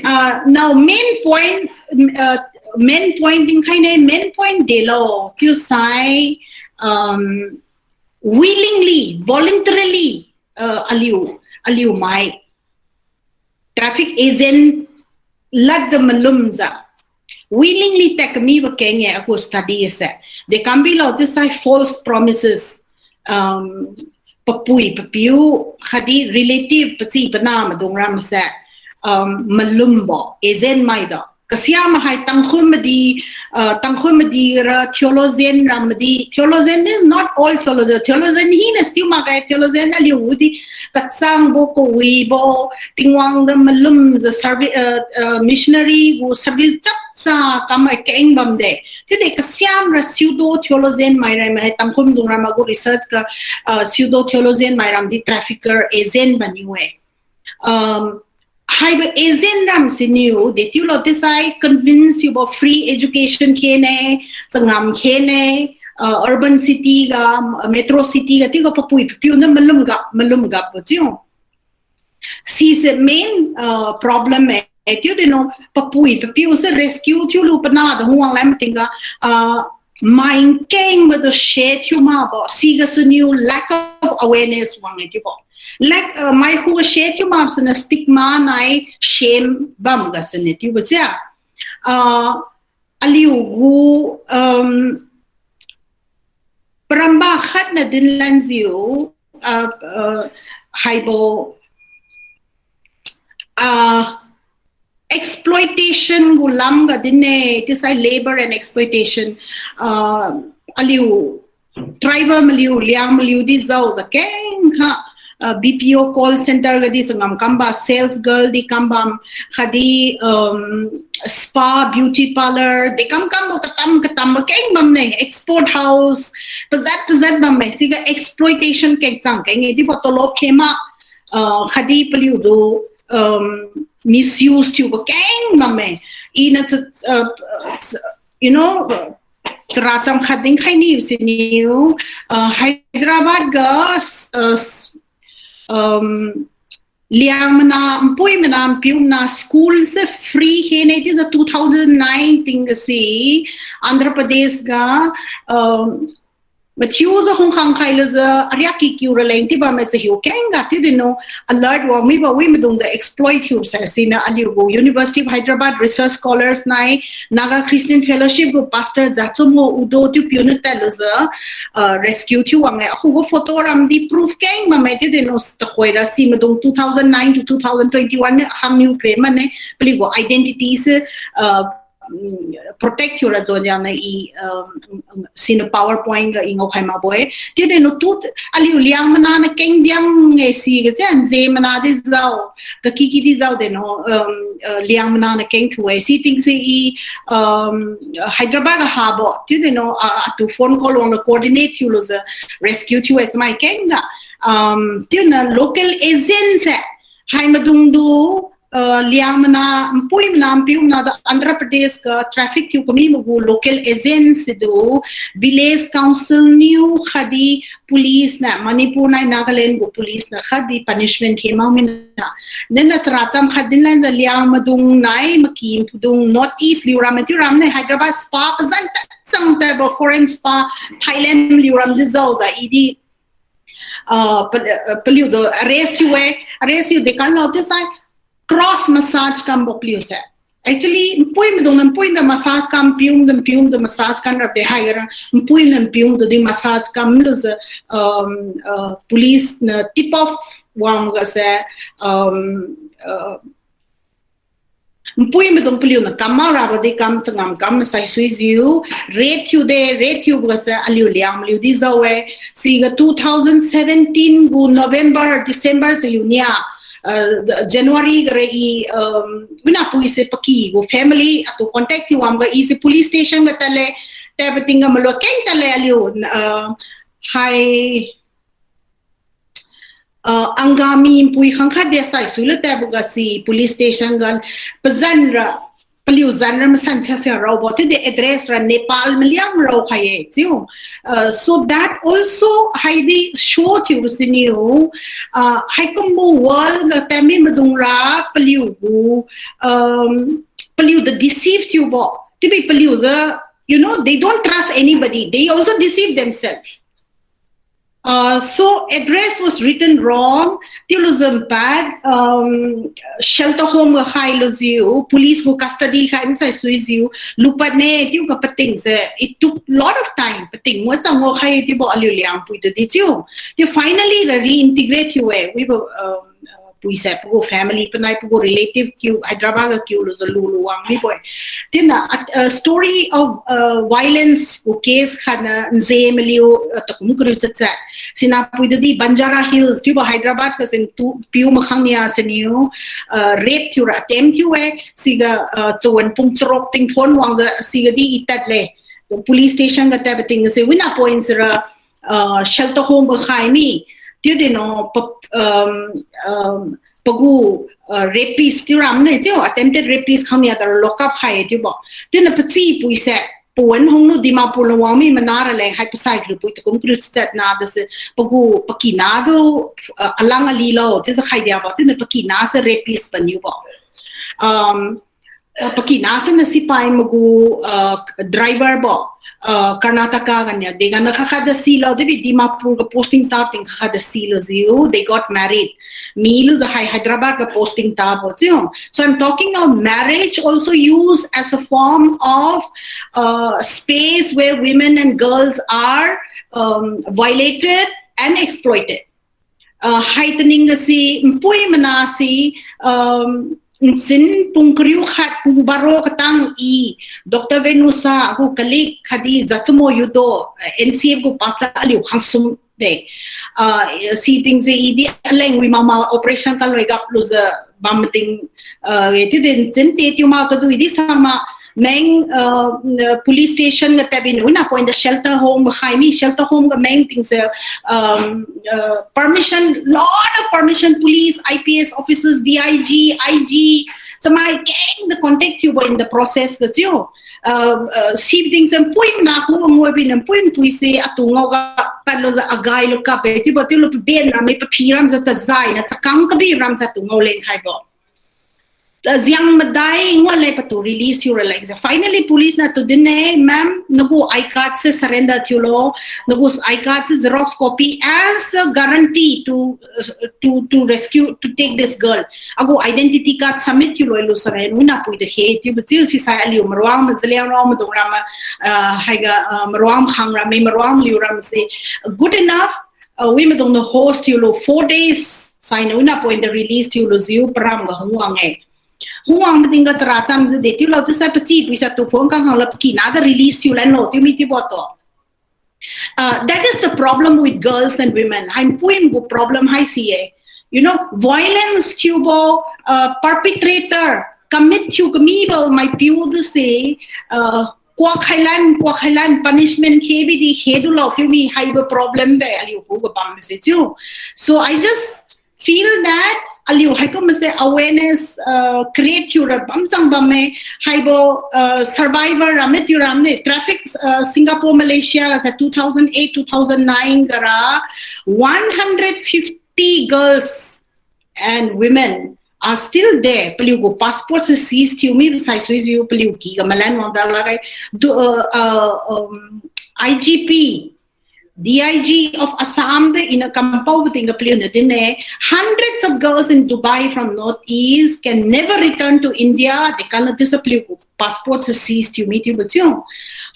Uh, now main point, uh, main point dinkhaine, main point delo chiusai, um, willingly, voluntarily, uh, aliu, aliu mai traffic agent lad de malumjiu willingly tad kamibo keng-e agu study se. Dekambi lo chiusai false promises, um, papui papiu khatdi relative pachi pana maidung ramse, um, malumbo agent mai do. Kasiam hai Tangkhul madi, uh, Tangkhul madi ra theologian ram madi, theologian is not all theologian. Theologian hina still makge, theologian aliu di kachangbo, kawibo, Tingwang da malumjiu servi-, uh, uh, missionary gu service chapcha kam mai keng bamde. Chiudi kasiam ra pseudo theologian mai ram hai Tangkhul dung ram agu research ga, uh, pseudo theologian mai ram di trafficker agent bamniu-e. Um, haibo agent ram siniu, dechiulo chiusai convince thiubo free education khene, changam khene, uh, urban city ga, uh, metro city ga, chiuga papui papiu niu malum gap, malum gapbo chiu. Sise main, uh, problem-e, chiudi no papui papiu se rescue thiulu pana da huang lai matingga, uh, mai keng madu share thiu makbo, sigasuniu lack of awareness wang-e chiubo. Lack, uh, mai khuga share thiu mak siniu stigma nai shame bam gasuniu chiubo sia. Uh, aliu gu, um, paramba khatna dinlanjiu, uh, uh, haibo, uh, exploitation gu lamga dinne, chiusai labor and exploitation, uh, aliu tribal maliu, Liang maliu di jaojiu kengkha, uh, B P O call center gadi changam kamba, sales girl di kambam, khatdi, um, spa, beauty parlour, dekam kambo katam katambo keng bamne, export house, pajat pajat bamme, siga exploitation kengchang keng-e, chiubo tolop khe ma, uh, khatdi paliutu, um, misuse thiubo keng bamme. Iniu, uh, you know, uh, chara cham khat dinkhai niu siniu, uh, Hyderabad ga, uh, um, Liang mana, npui mana, npiu mana, school se free khene, chiujiu two thousand nine tingga si, Andhra Pradesh ga, um, Mathiujiu hungkhang khailujiu, ariak kikiu raleng chiu bamme chahiu kengga, chiudi no alert wang mibo wi maidungtu exploit thiu sai siniu aliu gu University of Hyderabad research scholars nai, Naga Christian Fellowship gu pastor Jachumo Udo chiu piuniu tadlujiu, uh, rescue thiu wang-e. Akhugu photo ramdi proof keng bamme chiudi no s-, tuhoira si maidung two thousand nine to two thousand twenty-one niu hangniu kre mane, paliu gu identity se, uh, mm, protect thiura jonjang niu i, um, mm, mm, siniu PowerPoint ga i ngaokhai makbo-e. Chiudi no tu aliu Liangmai niu keng diang-e siga je, Nzemai di jao, kakiki di jao de no, um, uh, Liangmai niu keng thiu-e. Siting se i, um, Hyderabad ga habo. Chiudi no, uh, atu phone call wanglu coordinate thiulujiu rescue thiu-e chamai kengga. Um, chiuniu local agent se, hai maidungtu, uh, Liangmai, npuimai, npiumai tu Andhra Pradesh ga traffic thiu kami magu local agent situ, village council niu khatdi police niu, Manipur nai Nagaland gu police niu khatdi punishment khe mak mina. Dena chara cham khat dinlan jiu Liangmaidung nai maky padung North East liu ram, mathiu ram ne Hyderabad spa pazan tachang tabo foreign spa, Thailand liu ram di jaojiu i di, uh, pa-, uh, paliutu arrest thiu-e, arrest thiu dekamlo chiusai cross massage kambo paliu se. Actually, npui maidung npui maidung massage kam, npiu maidung npiu maidung massage kam rade haiga ra, npui maidung npiu maidung di massage kamlujiu, um, uh, police niu tip off wangga se, um, uh, npui maidung paliuniu kam mak rabo di kam changam kam masaisuijiu, raid thiu de, raid thiuboga se aliu Liangmai liu di jao-e, siga two thousand seventeen gu November, December chahiu nia, uh, January ga ra i, um, wina pui se paky gu family atu contact thiu wangga i se police station ga tadle, tadbo tingga malo keng tadle aliu, uh, hai, uh, Angami npui khangkhat de saisuilu tadboga si police station ga pazan ra, paliu zan ra masan sia sia raobo, chiudi address ra Nepal maliang raokhai-e chiu. Uh, so that also haidi show thiu siniu, uh, haikumbo world ga tadmi maidung ra paliu gu, um, paliutu deceive thiubo. Chiubi paliujiu, you know, they don't trust anybody. They also deceive themselves. Uh, so address was written wrong. Chiulujiu pad, um, shelter home ga khailujiu, police gu custody khai masaisuijiu, lupad ne chiuga pating se, it took lot of time, pating ngao chang ngao khai chiubo aliu Liangmai pui tu di chiu. Chiu finally ra reintegrate thiu-e, wibo, um, uh, pui se pagu family panai pagu relative kiu Hyderabad ga kiulujiu lulu wang mibo-e. Chiuniu, uh, story of, uh, violence gu case khatniu Nze maliu, uh, takum kariu chatchat. Sinapui tu di Banjara Hills chiubo Hyderabad ga sin tu piu makhang nia siniu, uh, rape thiura attempt thiu-e. Siga, uh, chawan pung charuk tingthon wangjiu siga di i tadle. Police station ga tadbo tingga se wina point sira, uh, shelter home ga khai mi. Chiudi no pa-, um, um, pagu, uh, rapist chiu ram ne chiu, attempted rapist khang nia tara lock up khai chiubo. Chiuniu pachi pui se, pawan hunglu Dimapur lungwang mi mana raleng hai pasai kariu pui takum kariu chatna da se, pagu pakina tu, uh, alang alilo chiujiu khai diabo, chiuniu pakina se rapist paniubo. Um, uh, pakina siniu sipai magu, uh, driver bo, uh, Karnataka ganiu, dega niu khatkhatda silo, chiubi Dimapur ga posting tabo ting khatkhatda silujiu, they got married. Milujiu hai Hyderabad ga posting tabo chiu. So I'm talking of marriage also used as a form of, uh, space where women and girls are, um, violated and exploited. Uh, hai taning ga si, npui mana si, um, nsin pung kariu khat pung baro katang i, Doctor Venusa, gu colleague khatdi Jachumo Udo, uh, N C F gu pastor aliu khangsum de. Uh, siting se i di aleng wi mama operation kaloi gaplujiu bam mating, uh, chiudi nsin te tiu ma tadu i di sama, Meng, uh, police station ga tadbi wina point da shelter home ga khai mi, shelter home ga meng ting se, um, uh, permission, lot of permission, police, I P S officers, D I G, I G, chamai keng the contact thiubo in the process ga chiu. Uh, uh, siting se npui mana khu ngoi bi npui npui se atu ngao ga padlujiu agai lu kap-e chiubo chiulu paben ram mi paphi ramjiu tazai na chakang kabi ramjiu atu ngao leng khaibo. Ajiang madai ngua le patu release thiu raleng se. Finally, police niu tu din-e, ma'am, nagu I card se surrender thiulo, nagu I card se xerox copy as a guarantee to, uh, to, to rescue, to take this girl. Agu identity card submit thiulo, lu sarai nuna pui de he, thiubo chiu sisai aliu maruang ma, Zeliangrong maidung ram ma, uh, haiga, uh, maruang khang ram, maruang liu ram se. Good enough, uh, wi maidung niu host thiulo, four days, sai nuna point de release thiulo jiu, param ga hungwang e. Hungwang mating ga chara cham ji de, tiulo, tisai pachi, puisa tu phone kang hang la paki na da release thiu lan lo, tiu mi tiu bo to. Uh, that is the problem with girls and women. Hai puim gu problem hai si e. You know, violence thiubo, uh, perpetrator, commit thiu kamibo mai piu du se, uh, kwa khailan, kwa khailan punishment khe bidi khe du lo, tiu mi haibo problem de, aliu hu ga bam se chiu. So I just feel that aliu haikum se awareness, uh, create thiu ra bam chang bam me, haibo, uh, survivor ram me tiu ram ne, traffic, uh, Singapore, Malaysia, sa two thousand eight, two thousand nine ga ra, one hundred fifty girls and women are still there. Paliu gu passport se seize thiu mi sai sui jiu paliu ki ga malan wang da la gai. Du, uh, uh, um, I G P, D I G of Assam de ina kampao bating ga paliu na din ne, hundreds of girls in Dubai from Northeast can never return to India. De kan na tisa paliu gu passport se seize thiu mi thiu bo chiu.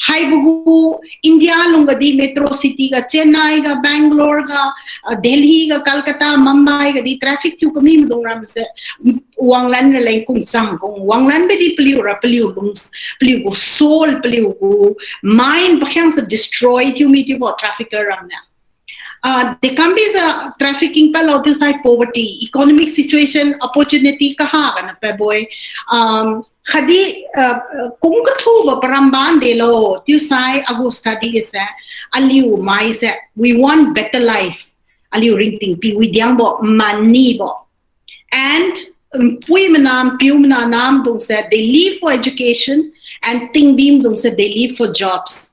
Haibo gu India lung ga di metro city ga, Chennai ga, Bangalore ga, uh, Delhi ga, Calcutta, Mumbai ga di traffic thiu kami maidung ram se, wanglan raleng kung chang kung wanglan bidi paliu ra paliu lung, paliu gu soul, paliu gu mind pakhiang se destroy thiu mi thiu bo trafficker ram na. Uh, de kambi sa trafficking palo tiu sai poverty, economic situation, opportunity kaha ga na pa boi. Um, khatdi, uh, kung kathu ba param ban de lo, tiu sai agu study se, aliu mai se, we want better life. Aliu ringting pi wi diang bo, mani bo. And, um, pui manam, piu manam dung se, they leave for education, and tingbim dung se, they leave for jobs.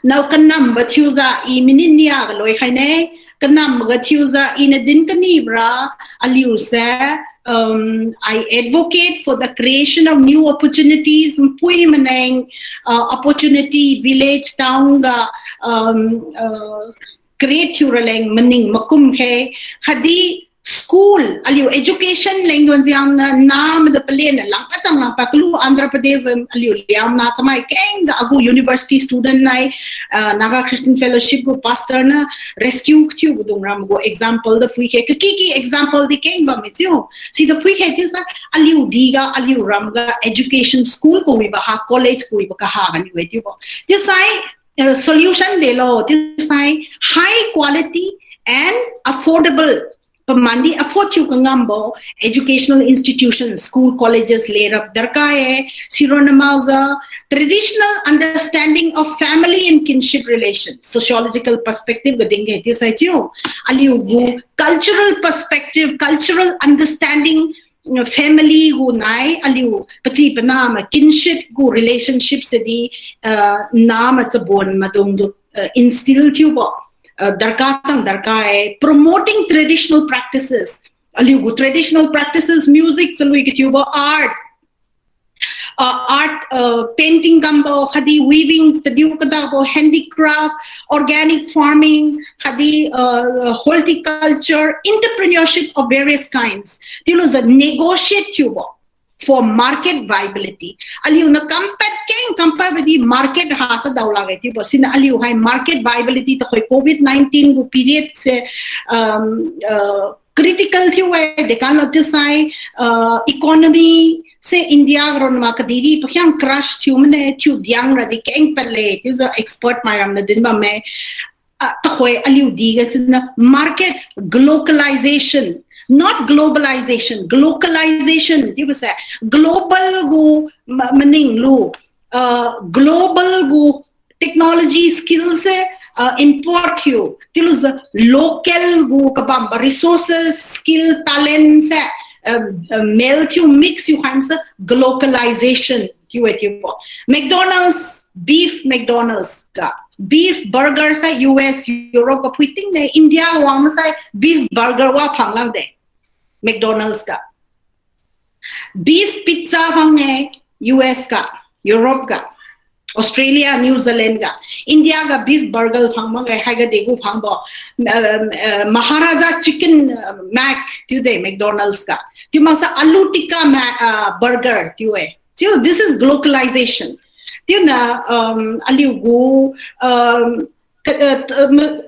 Now, kanam ba thiujiu i minute nia ga loi khai ne, kanam ga thiujiu i na din kani bra, aliu se, um, I advocate for the creation of new opportunities, pui maneng, uh, opportunity, village, town ga, um, uh, create thiu raleng maning makum khe, khatdi school, aliu education leng don jiang na, nam da palen na, langpa chang langpa kalu Andhra Pradesh aliu liam na chamai keng da agu university student nai, uh, Naga Christian Fellowship gu pastor na rescue thiu gu dung ram gu example da phui khe, kaki ki example di keng ba mi chiu. Si da phui khe tiu sa, aliu di ga, aliu ram ga education school kawi ba ha, college kawi ba kaha ga ni we tiu ba. Tiu sai, uh, solution de lo, tiu sai high quality and affordable, paman di afford thiu kangam bo educational institutions, school, colleges lerap darkar e, sirona maojiu traditional understanding of family and kinship relations, sociological perspective ga ding ge tiu sai chiu, aliu gu cultural perspective, cultural understanding, family gu nai, aliu pachi panah ma kinship gu relationship se di, uh, na ma chabon maidung tu, uh, instill thiu bo, uh, darkar chang darkar e, promoting traditional practices. Aliu gu traditional practices, music chalui kathiu bo, art, uh, art, uh, painting kam bo, khatdi weaving, tadiu kada bo, handicraft, organic farming, khatdi, uh, horticulture, entrepreneurship of various kinds. Tiulu jiu negotiate thiu bo for market viability. Aliu na kampat keng, kampat badi market ha sa daola gai thiu bo. Sina aliu hai market viability ta khoi covid nineteen gu period se, um, uh, critical thiu e, dekan lo tisai, uh, economy se India ron ma kadiri pakhiang crush thiu mane, thiu diang ra di keng pale, tiu jiu expert mai ram na din bamme. Ah, takhoi aliu di ga sina market glocalization, not globalization, glocalization, tiu ba se, global gu ma-, maning lu, uh, global gu technology skill se, uh, import thiu, tiulu jiu local gu kabam ba resources, skill, talent se, um, uh, meld thiu mix thiu khan se glocalization. Tiu e tiu bo. McDonald's, beef McDonald's ga. Beef burger sai U S, Europe ga phui ting ne, India wang sai beef burger wa phang lang de. McDonald's ga. Beef pizza phang-e, U S ga, Europe ga, Australia, New Zealand ga, India ga beef burger phang makge, haiga degu phangbo, um, uh, Maharaja chicken, uh, mac, tiu de McDonald's ga. Tiu maksa aloo tikka ma-, uh, burger, tiu-e. Tiu, this is glocalization. Tiu na, um, aliu gu, um, ka-, uh, uh, ma-,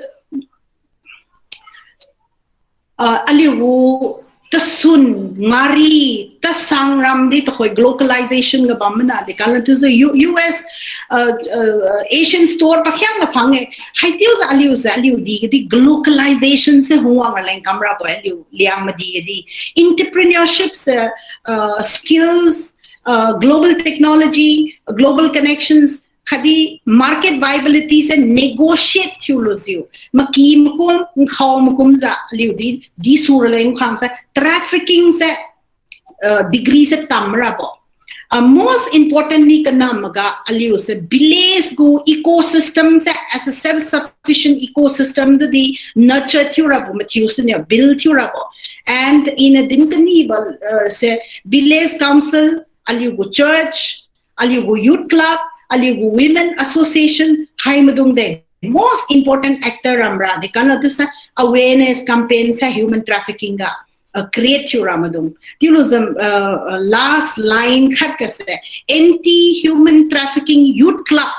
uh, aliu gu tasun, ngari, tasang ram di tuhoi glocalization ga bam mana di. Kala tu se U-, U S, uh, uh, Asian store pakhiang ga phang-e. Hai tiu se aliu se aliu di, di glocalization se hungwang leng kamra bo aliu liang madi di. Entrepreneurship se, uh, skills, uh, global technology, global connections, khatdi market viability se negotiate thiulujiu. Maki makum, nkhao makum ja aliu di, di sura leng khang se, trafficking se, uh, degree se tamra bo. Uh, most importantly, kanam maga aliu se village gu ecosystem se as a self-sufficient ecosystem tu di nurture thiura bo, mathiu suniu build thiura bo. And in a din kani ba, uh, se village council, aliu gu church, aliu gu youth club, aliu gu women association, hai maidung de most important actor ramra di. Kala tu sa awareness campaign sa human trafficking ga, uh, create thiura maidung. Tiulu jam, uh, uh, last line khat ga se anti human trafficking youth club.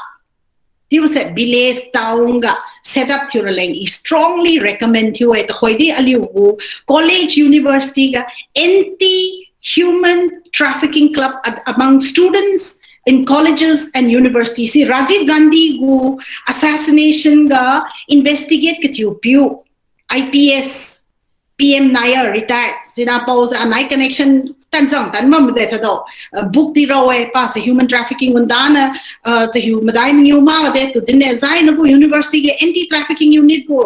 Tiu se village town ga set up thiura leng I strongly recommend thiu-e. Tuhoi di aliu gu college university ga anti human trafficking club at, among students in colleges and universities. Si Rajiv Gandhi gu assassination ga investigate kathiu piu I P S P M Nair, retired, sina pao se anai connection tanjang tan mam de thado. Uh, book di rao-e, pa se human trafficking undana, uh, se hu madai mangiu ma de tu din ne zai na gu university ga anti trafficking unit gu,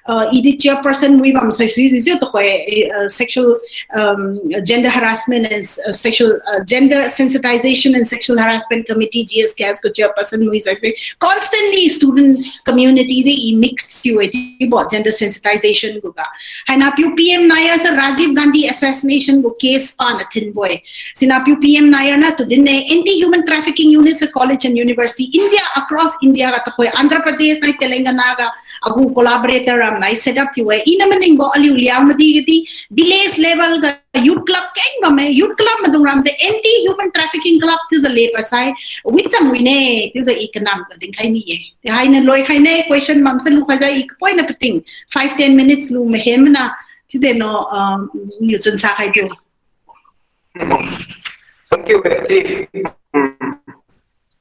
uh, I D chairperson mui bam sai sui ji jiu tuhoi, uh, sexual, um, gender harassment and, uh, sexual, uh, gender sensitization and sexual harassment committee, G S K S gu chairperson mui sai sui. Constantly student community di I mix thiu-e, di bo gender sensitization gu ga. Haina piu P M Nair se Rajiv Gandhi assassination gu case pa na thinbo-e. Sina piu P M Nair na tu din ne anti human trafficking unit se college and university India, across India ga tuhoi Andhra Pradesh nai Telangana ga agu collaborator ram nai set up thiu-e. Ina maningbo aliu liang madi gadi village level ga youth club keng bamme, youth club maidung ram de anti human trafficking club tiu ja le pasai wit chang wine tiu ja I kanam ga dinkhai ni-e. Ti haina loi khai ne question mam sa lu khai da I point na pating five ten minutes lu mahem na ti de no, um, niu chun sa khai tiu. Thank you, Betty. Hmm.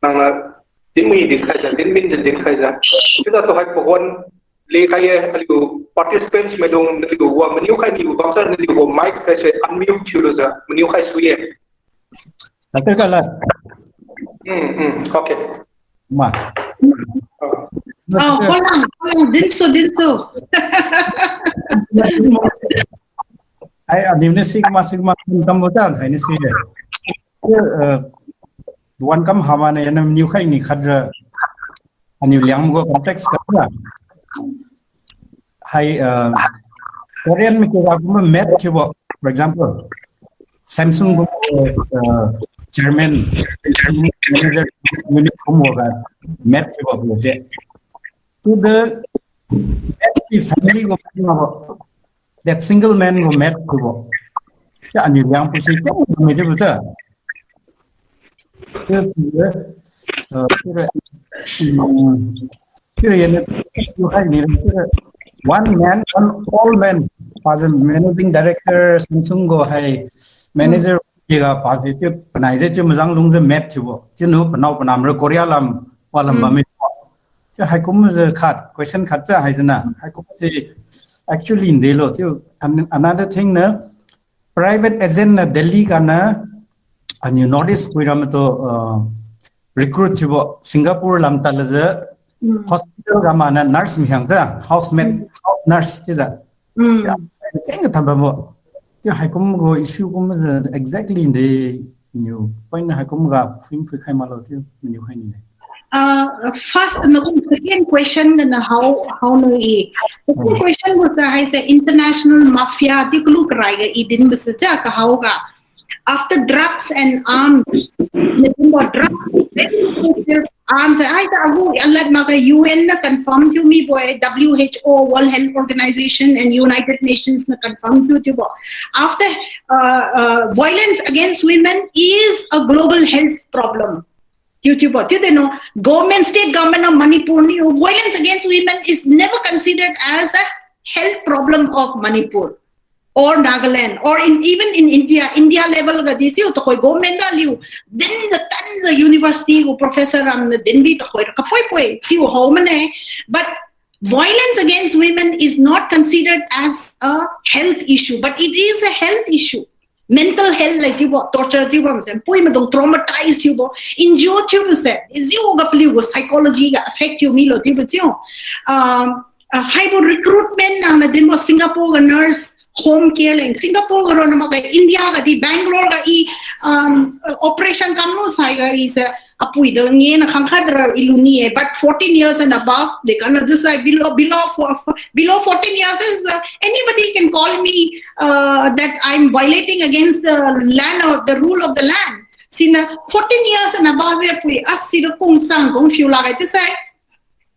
Nangna dinmi dinkhai ja, dinmin ja dinkhai ja. Tiu da tuhoi pawan le khai ye, aliu participants maidung naliu wa maniu khai niu bangsa naliu wa mic khai se unmute thiulu ja maniu khai sui ye. Doctor Kala. Hmm, hmm, okay. Ma. Oh, hold on, hold on. Dinsu, dinsu. Ai, aniu ni sigma, sigma, tambo tan, hai ni si. Eh, wan kam hama ne, niu khai ni khadra. Aniu liang gu context khadra. Hai, uh, Korean mi kira kumbo math thiubo, for example, Samsung kumbo, uh, chairman, manager, unit kumbo ga math thiubo project. To the math si family kumbo, that single man gu math thiubo. Ya, aniu liang pusi keng mi thiubo sa. Tiu, tiu, uh, tiu, mm, tiu, yan, tiu, hai ni, tiu, one man, one all man, pa je managing director, Samsung gu hai, manager, tiu ga pa je, tiu, panai je, tiu, mazang lung je math thiubo. Tiu nu, panao, panam, re Korea lam, wa lam ba mi. Tiu, hai kum je khat, question khat je hai je na. Hai kum je, actually, ndelo, tiu, an-, another thing na, private agent na Delhi ga na, aniu North East pui ram tu, uh, recruit thiubo, Singapore lam tadla je, hospital ga ma na nurse mi hang ja, house maid, house nurse ti ja. Ya, keng ga thamba mo. Tiu hai kum gu issue kum je exactly de niu point na hai kum ga fing fui khai malo tiu, niu hai ni. Uh, first, na kum second question ga na how, how no i. Second question was, uh, hai se international mafia, tiu kalu karai ga i din ba se ja ka how ga. After drugs and arms, the thing about drugs, very expensive arms, ai ta agu alat makge U N na confirm thiu mibo-e, W H O, World Health Organization and United Nations na confirm thiu thiubo. After, uh, uh, violence against women is a global health problem. Chiu chiubo, chiu de no, government, state government of Manipur niu, violence against women is never considered as a health problem of Manipur or Nagaland or in, even in India, India level ga di chiu, tuhoi government da liu, din ga tan ga university gu professor ram na din bi tuhoi ra kapoi poi, chiu hao mane, but violence against women is not considered as a health issue, but it is a health issue. Mental health lei chiubo, torture chiubo, mse, pui maidung traumatized chiubo, injure chiubo se, chiu ga paliu gu psychology ga affect chiu milo chiubo chiu. Um, uh, haibo recruitment nang na dinbo Singapore ga nurse, home care leng. Singapore ga ronna makge India ga di Bangalore ga i, um, uh, operation kamlo sai ga i se, apui do nge na khangkhat ra i luni-e, but fourteen years and above, they cannot do sai below, below for, below fourteen years is, uh, anybody can call me, uh, that I'm violating against the land of the rule of the land. Sina fourteen years and above ya pui, as sira kung chang kung phiu la gai ti sai.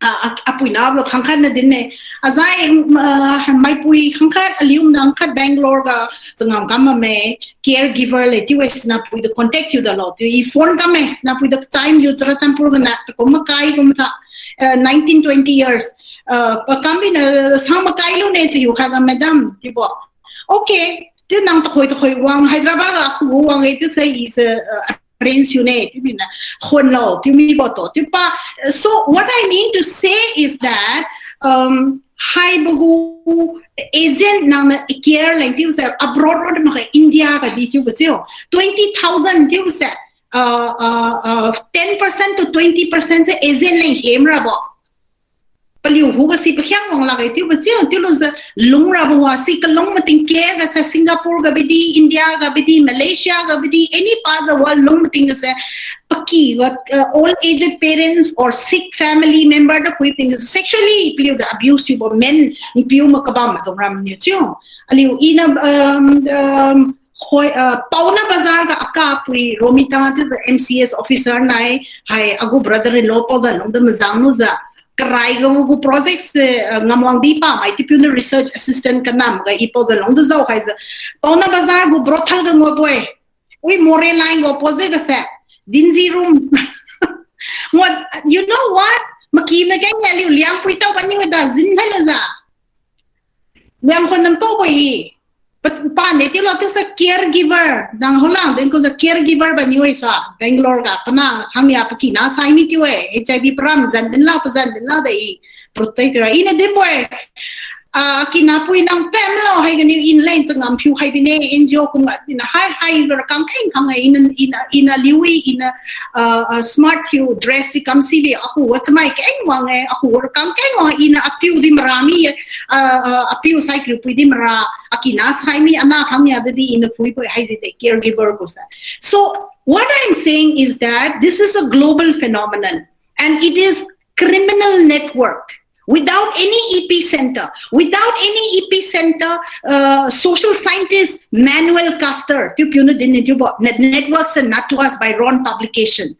Ah, ah, apui na lo khangkhat na din ne. Azai, mm, ah, maipui khangkhat aliu na khangkhat Bangalore ga zangam kam ma me caregiver le chiu-e sina pui do contact chiu da lo. Chiu i phone kam me sina pui do time liu Churachandpur ga na ta kum makai kum ta, uh, nineteen twenty years. Uh, pa kam bi na sang makai lu ne chiu kha ga madam chiubo. Okay, chiu nang tuhoi tuhoi wang Hyderabad ga khu wang e chiu sai is, uh, arrange thiu ne, chiu mi na, khon lo, chiu mibo to, chiu pa. So what I mean to say is that, um, haibo gu agent nang na care leng chiu se abroad ronna makge India ga di chiubo chiu, twenty thousand chiu se, uh, uh, uh, ten percent to twenty percent se agent leng hem rabo. Paliu hu ga si pakhiang wang lakge chiubo chiu, chiu lu se lung rabo wa si kalung mating ke ga se Singapore ga bidi, India ga bidi, Malaysia ga bidi, any part of the world lung mating ga se paky ga, uh, old aged parents or sick family member da pui ting ga se sexually paliu da abuse chiubo men, npiu ma kabam ma dong ram niu chiu. Aliu i na, um, um, Khoi, uh, Paona Bazar ga aka pui Romita chiu se M C S officer nai, hai agu brother in law pau zan lung da mazang lu za. Karai ga gu project se, uh, ngamwang di pa mai ti piu na research assistant kanam ga i pau zan lung da zau hai za. Paona Bazar gu brothel ga ngua poi. Ui, Moreh line ga opposite ga se. Dingy room. Ngua, you know what? Maki na keng ya liu liang pui tau ba ni da zin hai la za. Liang khon nam tau bo i. Pa, pa ne ti lo tu sa caregiver. Dang holang, dang ko sa caregiver ba niu sa. Bangalore ga, pana, hang ya pakina sai mi tiu e. H I V param, zan din la, pa zan din la da i. Protect ra. Ina din bo e. Ah, kina pui nang pem lo, hai ga niu in line changam phiu hai bine, N G O kum ga, ina hai, hai ga kang keng hang e, ina, ina, ina liu i, ina, ah, ah, smart phiu dress di kam si bi, aku wa chamai keng wang e, aku wa kang keng wang, ina apiu di mara mi, ah, ah, apiu sai kriu pui di mara, akina sai mi, ana hang ya di, ina pui pui hai zi de caregiver ko sa. So, what I'm saying is that this is a global phenomenon and it is criminal network. Without any epicenter, without any epicenter, uh, social scientist Manuel Caster, tiu piu na din ni tiu bo, Net-, Networks and Networks by Ron Publication.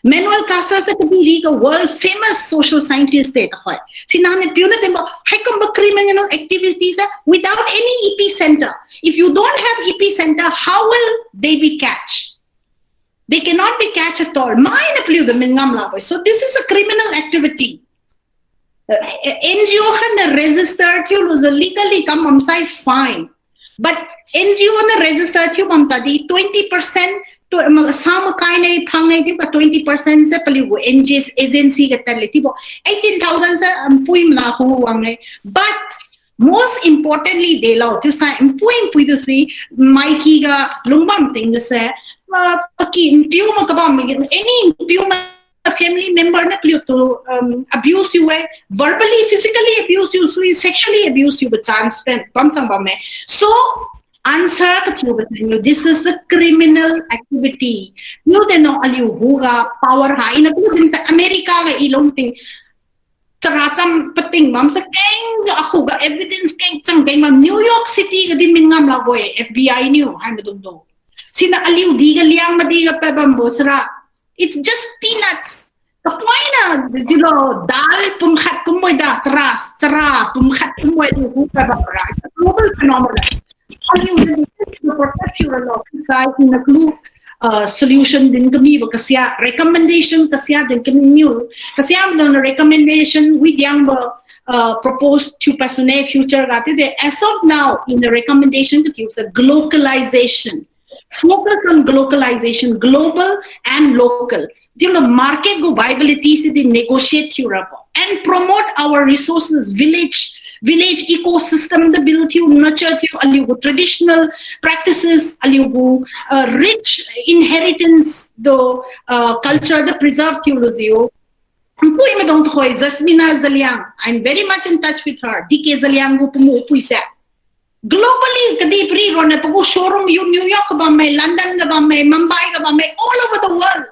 Manuel Caster se kadihpiri ga world famous social scientist de ta hoi. Sina ne piu na din bo, hai kumbo criminal activities e, without any epicenter. If you don't have epicenter, how will they be catch? They cannot be catch at all. Mai na paliu da min ngam la bo. So this is a criminal activity. Uh, N G O khat na register thiu lu za legally kam bam sai fine. But N G O na register thiu bam tadi twenty percent to, ma, sa makai nai phang nai thiu ba twenty percent se paliu gu N G S agency ga tan le thiu bo. Eighteen thousand se, um, pui mana hu wang e. But most importantly, de lo thiu sai, um, pui, um, pui tu si, maiki ga lungbam ting ga se, ma, paki, um, piu ma kabam, any piu ma family member na paliu tu, um, abuse thiu e, verbally, physically abuse thiu sui, sexually abuse thiu ba chance pen, bam chang bam e. So, answer ka thiu ba sa niu, this is a criminal activity. Niu de no aliu hu ga power ha, ina ku din sa America ga i lung ting, chara cham pating bam sa keng ga aku ga evidence keng chang keng bam New York City ga din min ngam la bo e, F B I niu, hai ma dung dung. Siniu aliu diga Liangmai diga pabambo sara, it's just peanuts. Kapoina dilo dal pumkhat kumboida, chara, chara pumkhat kumboida hu pabamra. It's a global phenomenon. Aliu na protect thiuralo, sai ina kalu, uh, solution din kamibo kasia, recommendation kasia din kami niu. Kasia mdona recommendation, wi diangbo, uh, propose thiu pasune future ga, tiude, as of now, in the recommendation kathiusa glocalization. Focus on glocalization, global and local. Chiulo market gu viability sidi negotiate thiurabo. And promote our resources, village, village ecosystem da build thiu, nurture thiu, aliu gu traditional practices, aliu gu, uh, rich inheritance do, uh, culture da preserve thiu lujiu. Npui maidung tuhoi, Jasmina Zeliang. I'm very much in touch with her. D K Zeliang gu pamu pui se. Globally, kadihpiri ronna pagu showroom yu New York ga bamme, London ga bamme, Mumbai ga bamme, all over the world.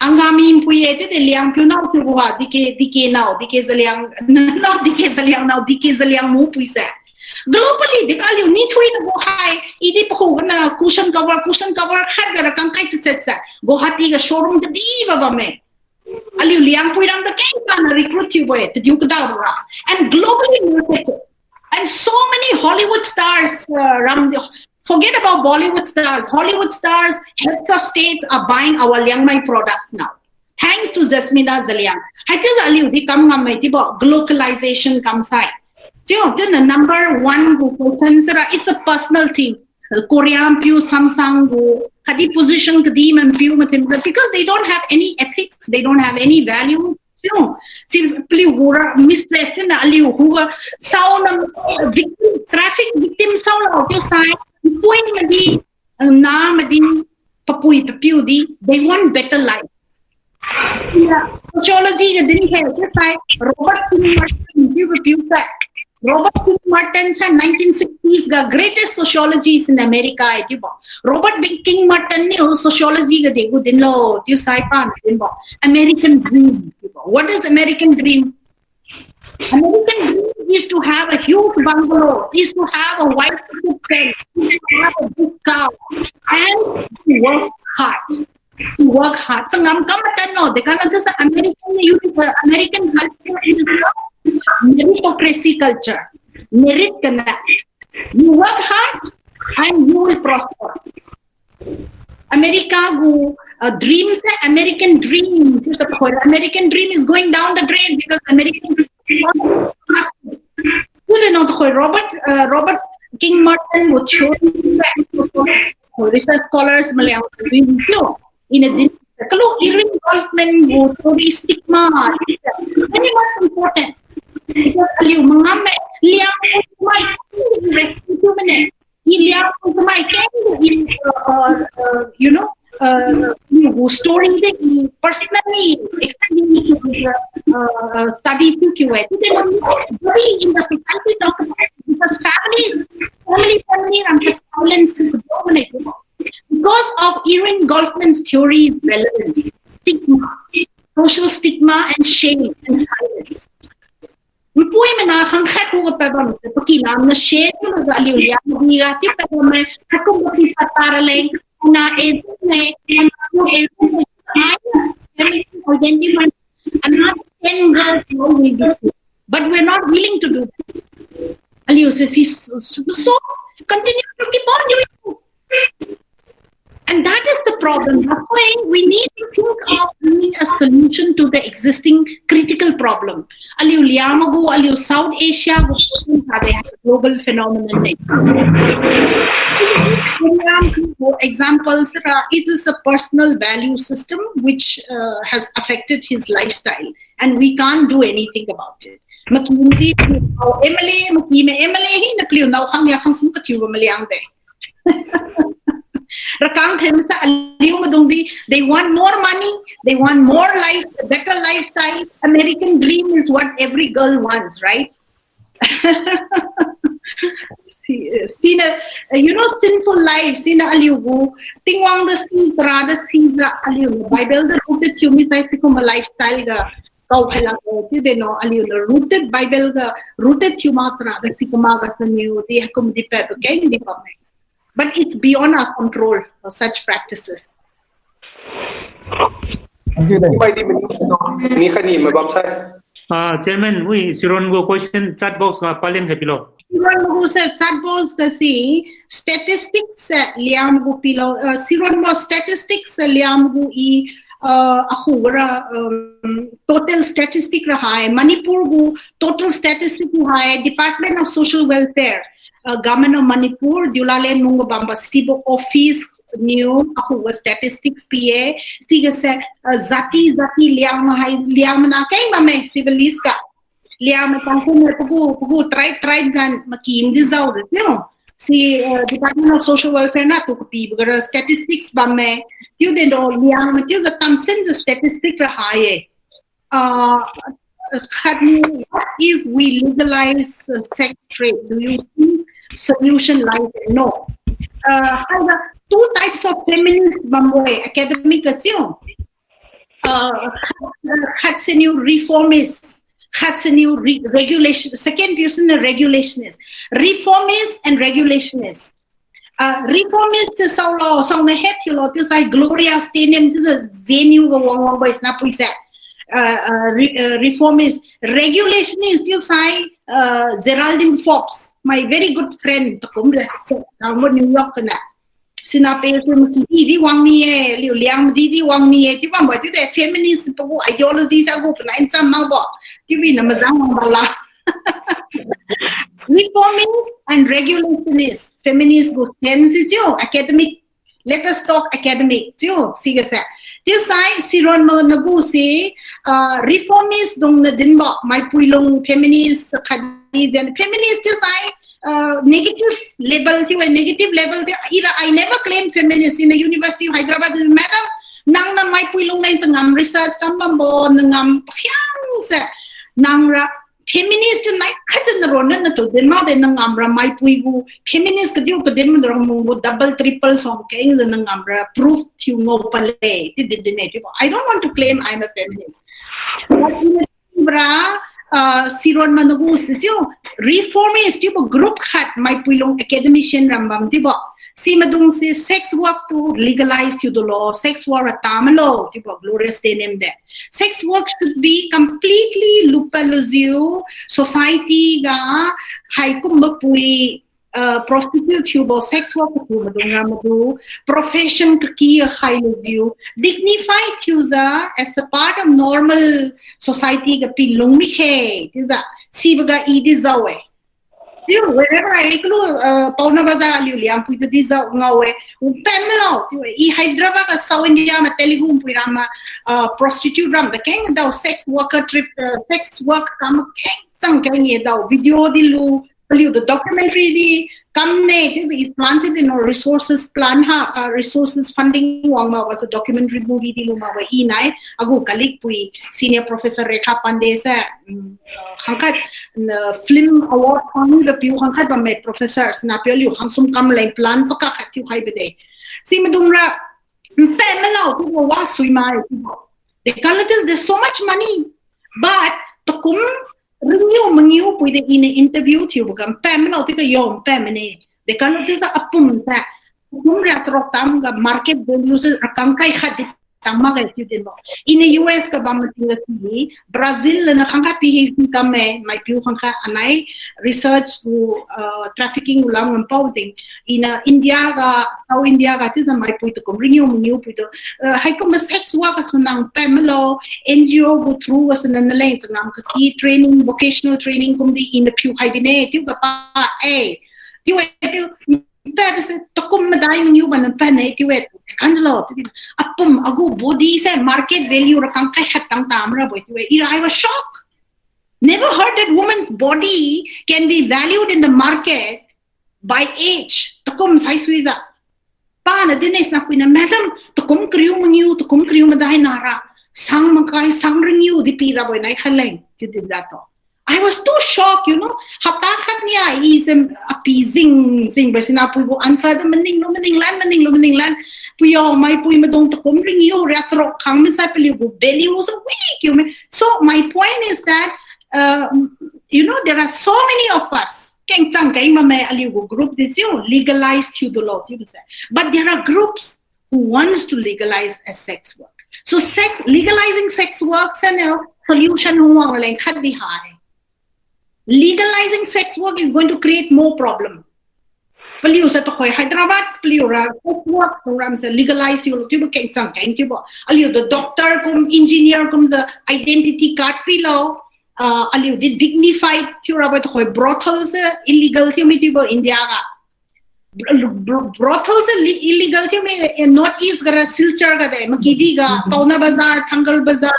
Angami npui e, chiude Liangpiu nao chiu wa, D K, D K nao, D K Zeliang, nao D K Zeliang nao, D K Zeliang mu pui se. Globally, di aliu ni thui na gu hai, idi pahu gana cushion cover, cushion cover khat ga rakang kai chat chat se. Guwahati ga showroom kadibo bamme. Aliu Liangpui ram da keng pana recruit thiubo-e, tadiu kadao ra. And globally marketed. And so many Hollywood stars, uh, ram, forget about Bollywood stars. Hollywood stars, heads of states are buying our Liangmai products now. Thanks to Jasmina Zeliang. Haichiujiu aliu di kam ngamme chiubo glocalization kamsai. Chiu, chiuna number one gu question sara, it's a personal thing. Korea piu Samsung gu, khatdi position kadi man piu mathim, because they don't have any ethics, they don't have any value. Chiu, si paliu gu ra mistress tina aliu hu ga, sao nam, victim, traffic victim sao lau chiu sai, pui madi, na madi, papui papiu di, they want better life. Ina sociology ga din khe, chiu sai, Robert King Martin chiu papiu sai. Robert King Martin sai nineteen sixties ga greatest sociologist in America e chiubo. Robert King Martin niu sociology ga degu dinlo, chiu sai pan dinbo. American dream chiubo. What is American dream? American dream is to have a huge bungalow, is to have a white picket fence, is to have a big car, and to work hard. To work hard. Changam kam matan no, de kana kasa American, you, uh, American culture is a meritocracy culture. Merit kana. You work hard and you will prosper. America gu, uh, dream se American dream. Chiu sa tuhoi, American dream is going down the drain because American dream. Chiu de no tuhoi Robert, uh, Robert King Martin gu theory, research scholars maliang dream chiu. Ina din kalu Irving Goffman gu theory stigma very much important. Because aliu mangamme Liangmai, respect thiu mane. I Liangmai keng, uh, uh, you know, uh, i gu story de i personally experience, uh, uh, study thiu kiu-e. Chiu de very in the society document because families, family, family, I'm just silence to the dominate. Because of Irving Goffman's theory relevance, stigma, social stigma and shame and silence. Npui mana khangkhat khuga pabam se, pakinamna shame khuga aliu Liangmai diga chiu pabam me, hakum baki pata raleng, ana e ne, ana e ne, ai, family identity, another ten girls will be saved. But we're not willing to do that. Aliu se si, so, so, so continue to keep on doing it. And that is the problem. That's why we need to think of bringing a solution to the existing critical problem. Aliu Liangmai gu, aliu South Asia gu, they have a global phenomenon ne. For example, sara, it is a personal value system which, uh, has affected his lifestyle, and we can't do anything about it. Maki mdi, M L A, maki me M L A hina paliu nao khang ya khang sum kathiu maliang de. Rakang them sa aliu maidung di, they want more money, they want more life, a better lifestyle. American dream is what every girl wants, right? Si, sina, you know, sinful life, sina aliu gu, Tingwang da si, chara da si, chara aliu, Bible da rooted thiu mi sai sikum lifestyle ga, kau phaila ko, chiu de no, aliu na rooted Bible ga, rooted thiu ma chara da si kuma ga saniu, di hakum di pa, keng di pa me. But it's beyond our control, uh, such practices. Thank you, thank you. Bai di mani, ni kani mabam sai. Ah, Chairman, wi, Siron gu question chat box ga palin khai pilo. Siron gu se chat box ga si statistics se Liangmai gu pilo, uh, Siron gu statistics se Liangmai gu i, uh, akhu ra, um, total statistic ra hai, Manipur gu total statistic gu hai, Department of Social Welfare, uh, Government of Manipur, Diulalen mung ga bamba sibo office niu akhu ga statistics pi-e, siga se, uh, jati, jati Liangmai hai, Liangmai na keng bamme, sibo list ga. Liangmai tangkun me pagu, pagu tribe, tribe zan makim di zau de, you know. Si, uh, Department of Social Welfare na tu kapibo ga ra statistics bamme. Tiu de do Liangmai tiu za tamsin za statistic ra hai-e. Uh, khatni, what if we legalize, uh, sex trade? Do you think solution lies there? No. Uh, hai ga two types of feminist bambo-e, academic ga chiu. Uh, khat, uh, khat siniu reformist, khat siniu re-, regulation, second person na regulationist. Reformist and regulationist. Uh, reformist se saolo, saona het thiulo, tiu sai Gloria Steinem, tiu sai J N U ga wang wang bai sina pui se. Uh, uh, re-, uh, reformist, regulationist, tiu sai, uh, Geraldine Forbes, my very good friend, takum re, tangmo New York na. Sina pe su maki di di wang ni-e, liu Liangmai di di wang ni-e, tiu bambo, tiu de feminist pagu ideology sa gu panai cham makbo, tiu bina mazang wang bala. Reformist and regulationist, feminist gu stance chiu, academic, let us talk academic chiu, siga se. Tiu sai, Siron ma nagu si, uh, reformist dung na dinbo, maipui lung feminist, khatdi jen, feminist tiu sai, uh, negative label tiu-e, negative label tiu, ira, I never claim feminist in the University of Hyderabad, madam, nang na maipui lung leng changam research kam bambo, nangam pakhiang se, nang ra, feminist tiu nai khat na ron na tu din ma de nangam ra maipui gu feminist ka tiu ka din ma de ra mung gu double triple song keng de nangam ra proof tiu ngao pale ti din din ne tiu. I don't want to claim I'm a feminist. But in a ra, uh, Siron ma nagu si tiu reformist tiu bo group khat maipui lung academician ram bam tiu bo. Si madung si sex work tu legalize tiu dulo, sex work ra tamalo tiu bo Gloria Steinem de. Sex work should be completely lupa lujiu, society ga haikum mapui, uh, prostitute thiubo sex work thiu madung ra madu, profession kaki khai lujiu, dignified thiujiu as a part of normal society ga pi lung mikhe, chiujiu, sibo ga i di jao-e. Tiu, wherever I go, uh, Paona Bazar aliu Liangpui tu di jao ngao-e. Wungpen malo, tiu, i Hyderabad ga South India ma Telugu pui ram ma, uh, prostitute ram ba keng dao sex worker trip, uh, sex work kam keng chang keng ye dao video di lu, paliu tu documentary di kam ne, tiu i plan ti di no resources plan ha, uh, resources funding wang ma wa so documentary movie di lu ma wa i nai, agu colleague pui, senior professor Rekha Pandey se, mm, khangkhat, na, film award khang ga piu khangkhat bamme professor, sina piu liu khangsum kam leng plan pakak khat thiu khai bide. Si madung ra, mpe manao, tiu wa sui mai, tiu. They can't, because there's so much money. But, takum, ringiu, mangiu, pui de in interview thiu, baga, mpe manao, tiu ka yo, mpe mane. They can't, tiu sa apum, ta. Takum ria charok tam ga market value se rakang kai khat di tam mak gai tiu din bo. Ina U S ga bam mating ga si, Brazil lana khangkha P H D kam me, mai piu khangkha anai research gu, uh, trafficking gu lam ngam pau ting. Ina India ga, South India ga, tiu sa mai pui tu kum ringiu mangiu pui tu. Uh, haikum ma sex work ga sunang pemelo, N G O gu through ga sunang naleng changam kaki training, vocational training kum di ina piu khai di ne, tiu ga pa, eh. Tiu, eh, tiu, Mpe se takum madai mangiu ba nang pen ne tiu-e, kanjalo, tiu-e. Apum agu body se market value rakang kai khat tang tam ra boi tiu-e. Ira, I was shocked. Never heard that woman's body can be valued in the market by age. Takum sai suijiu. Pa na din ne sna kui na, "Madam, takum kriu mangiu, takum kriu madai nara. Sang makai, sang ringiu di pi ra boi nai khaleng," tiu din ra to. I was too shocked, you know. Hapta khat nia, i sem api jing, jing ba sina pui gu answer da maning lo, maning lan, maning lo, maning lan. Pui yo, mai pui madung takum ringiu, ria charok khang mi sai paliu gu value so weak, you mean. So my point is that, uh, you know, there are so many of us Kengchang keng bamme aliu gu group di chiu, legalize thiu dulo chiubo se. But there are groups who wants to legalize a sex work. So sex, legalizing sex work siniu solution hung wang leng khat di hai. Legalizing sex work is going to create more problem. Paliu se tuhoi Hyderabad, paliu ra sex work program se legalize thiulo chiubo kengchang keng chiubo. Aliu tu doctor kum, engineer kumjiu identity card pilo, ah, aliu di dignified thiu rabo tuhoi brothel se illegal thiu mi chiubo India ga. Bro-, bro-, brothel se li-, illegal thiu mi, eh, North East ga ra Silchar ga de, Makidi ga, Paona Bazar, Thangal Bazar,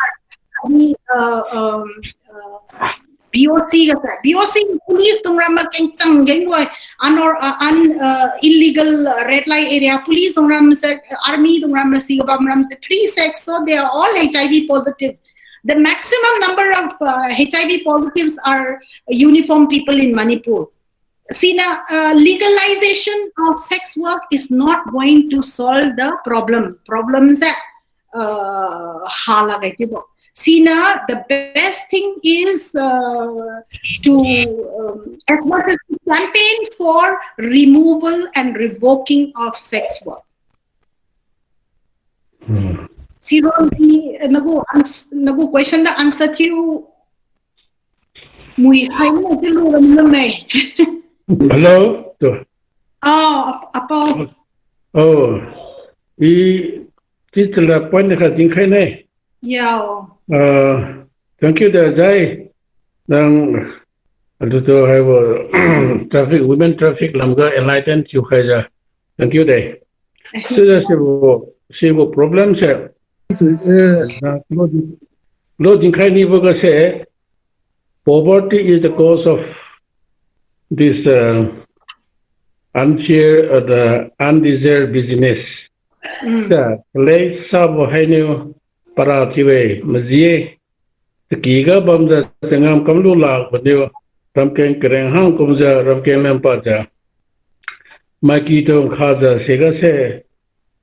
ani, uh, um, uh, B O C ga sa, B O C police dung ram ma kengchang keng woi, unor-, uh, un-, uh, illegal, uh, red light area, police dung ram se, army dung ram se, si ga bam ram se, three sex, so they are all H I V positive. The maximum number of, uh, H I V positives are uniform people in Manipur. Sina, uh, legalization of sex work is not going to solve the problem. Problem se, uh, hala gai kibo. Sina, the best thing is, uh, to, um, as much as to campaign for removal and revoking of sex work. Hmm. Siro di, eh, nagu ans-, nagu question da answer thiu mui hai mo ti lu ram lu mai. Hello, to. Oh, ap-, apo. Oh, i, ti tala point kha dingkhai ne. Yao. Uh, thank you da zai. Nang, atu tu hai wo, traffic, women traffic lam ga enlighten thiu khai ja. Thank you de. Sida sibo, sibo problem se, eh, lo ding, lo dingkhai nibo ga se, poverty is the cause of this, uh, unfair, uh, the undesired business. Mm. Sa, lei sabo hainiu para thiu-e, maji-e, Taky ga bamjiu changam kamlu lak baniu, ramkeng kareng hang kumjiu, ramkeng lempa jiu. Maiki tu nkha jiu siga se,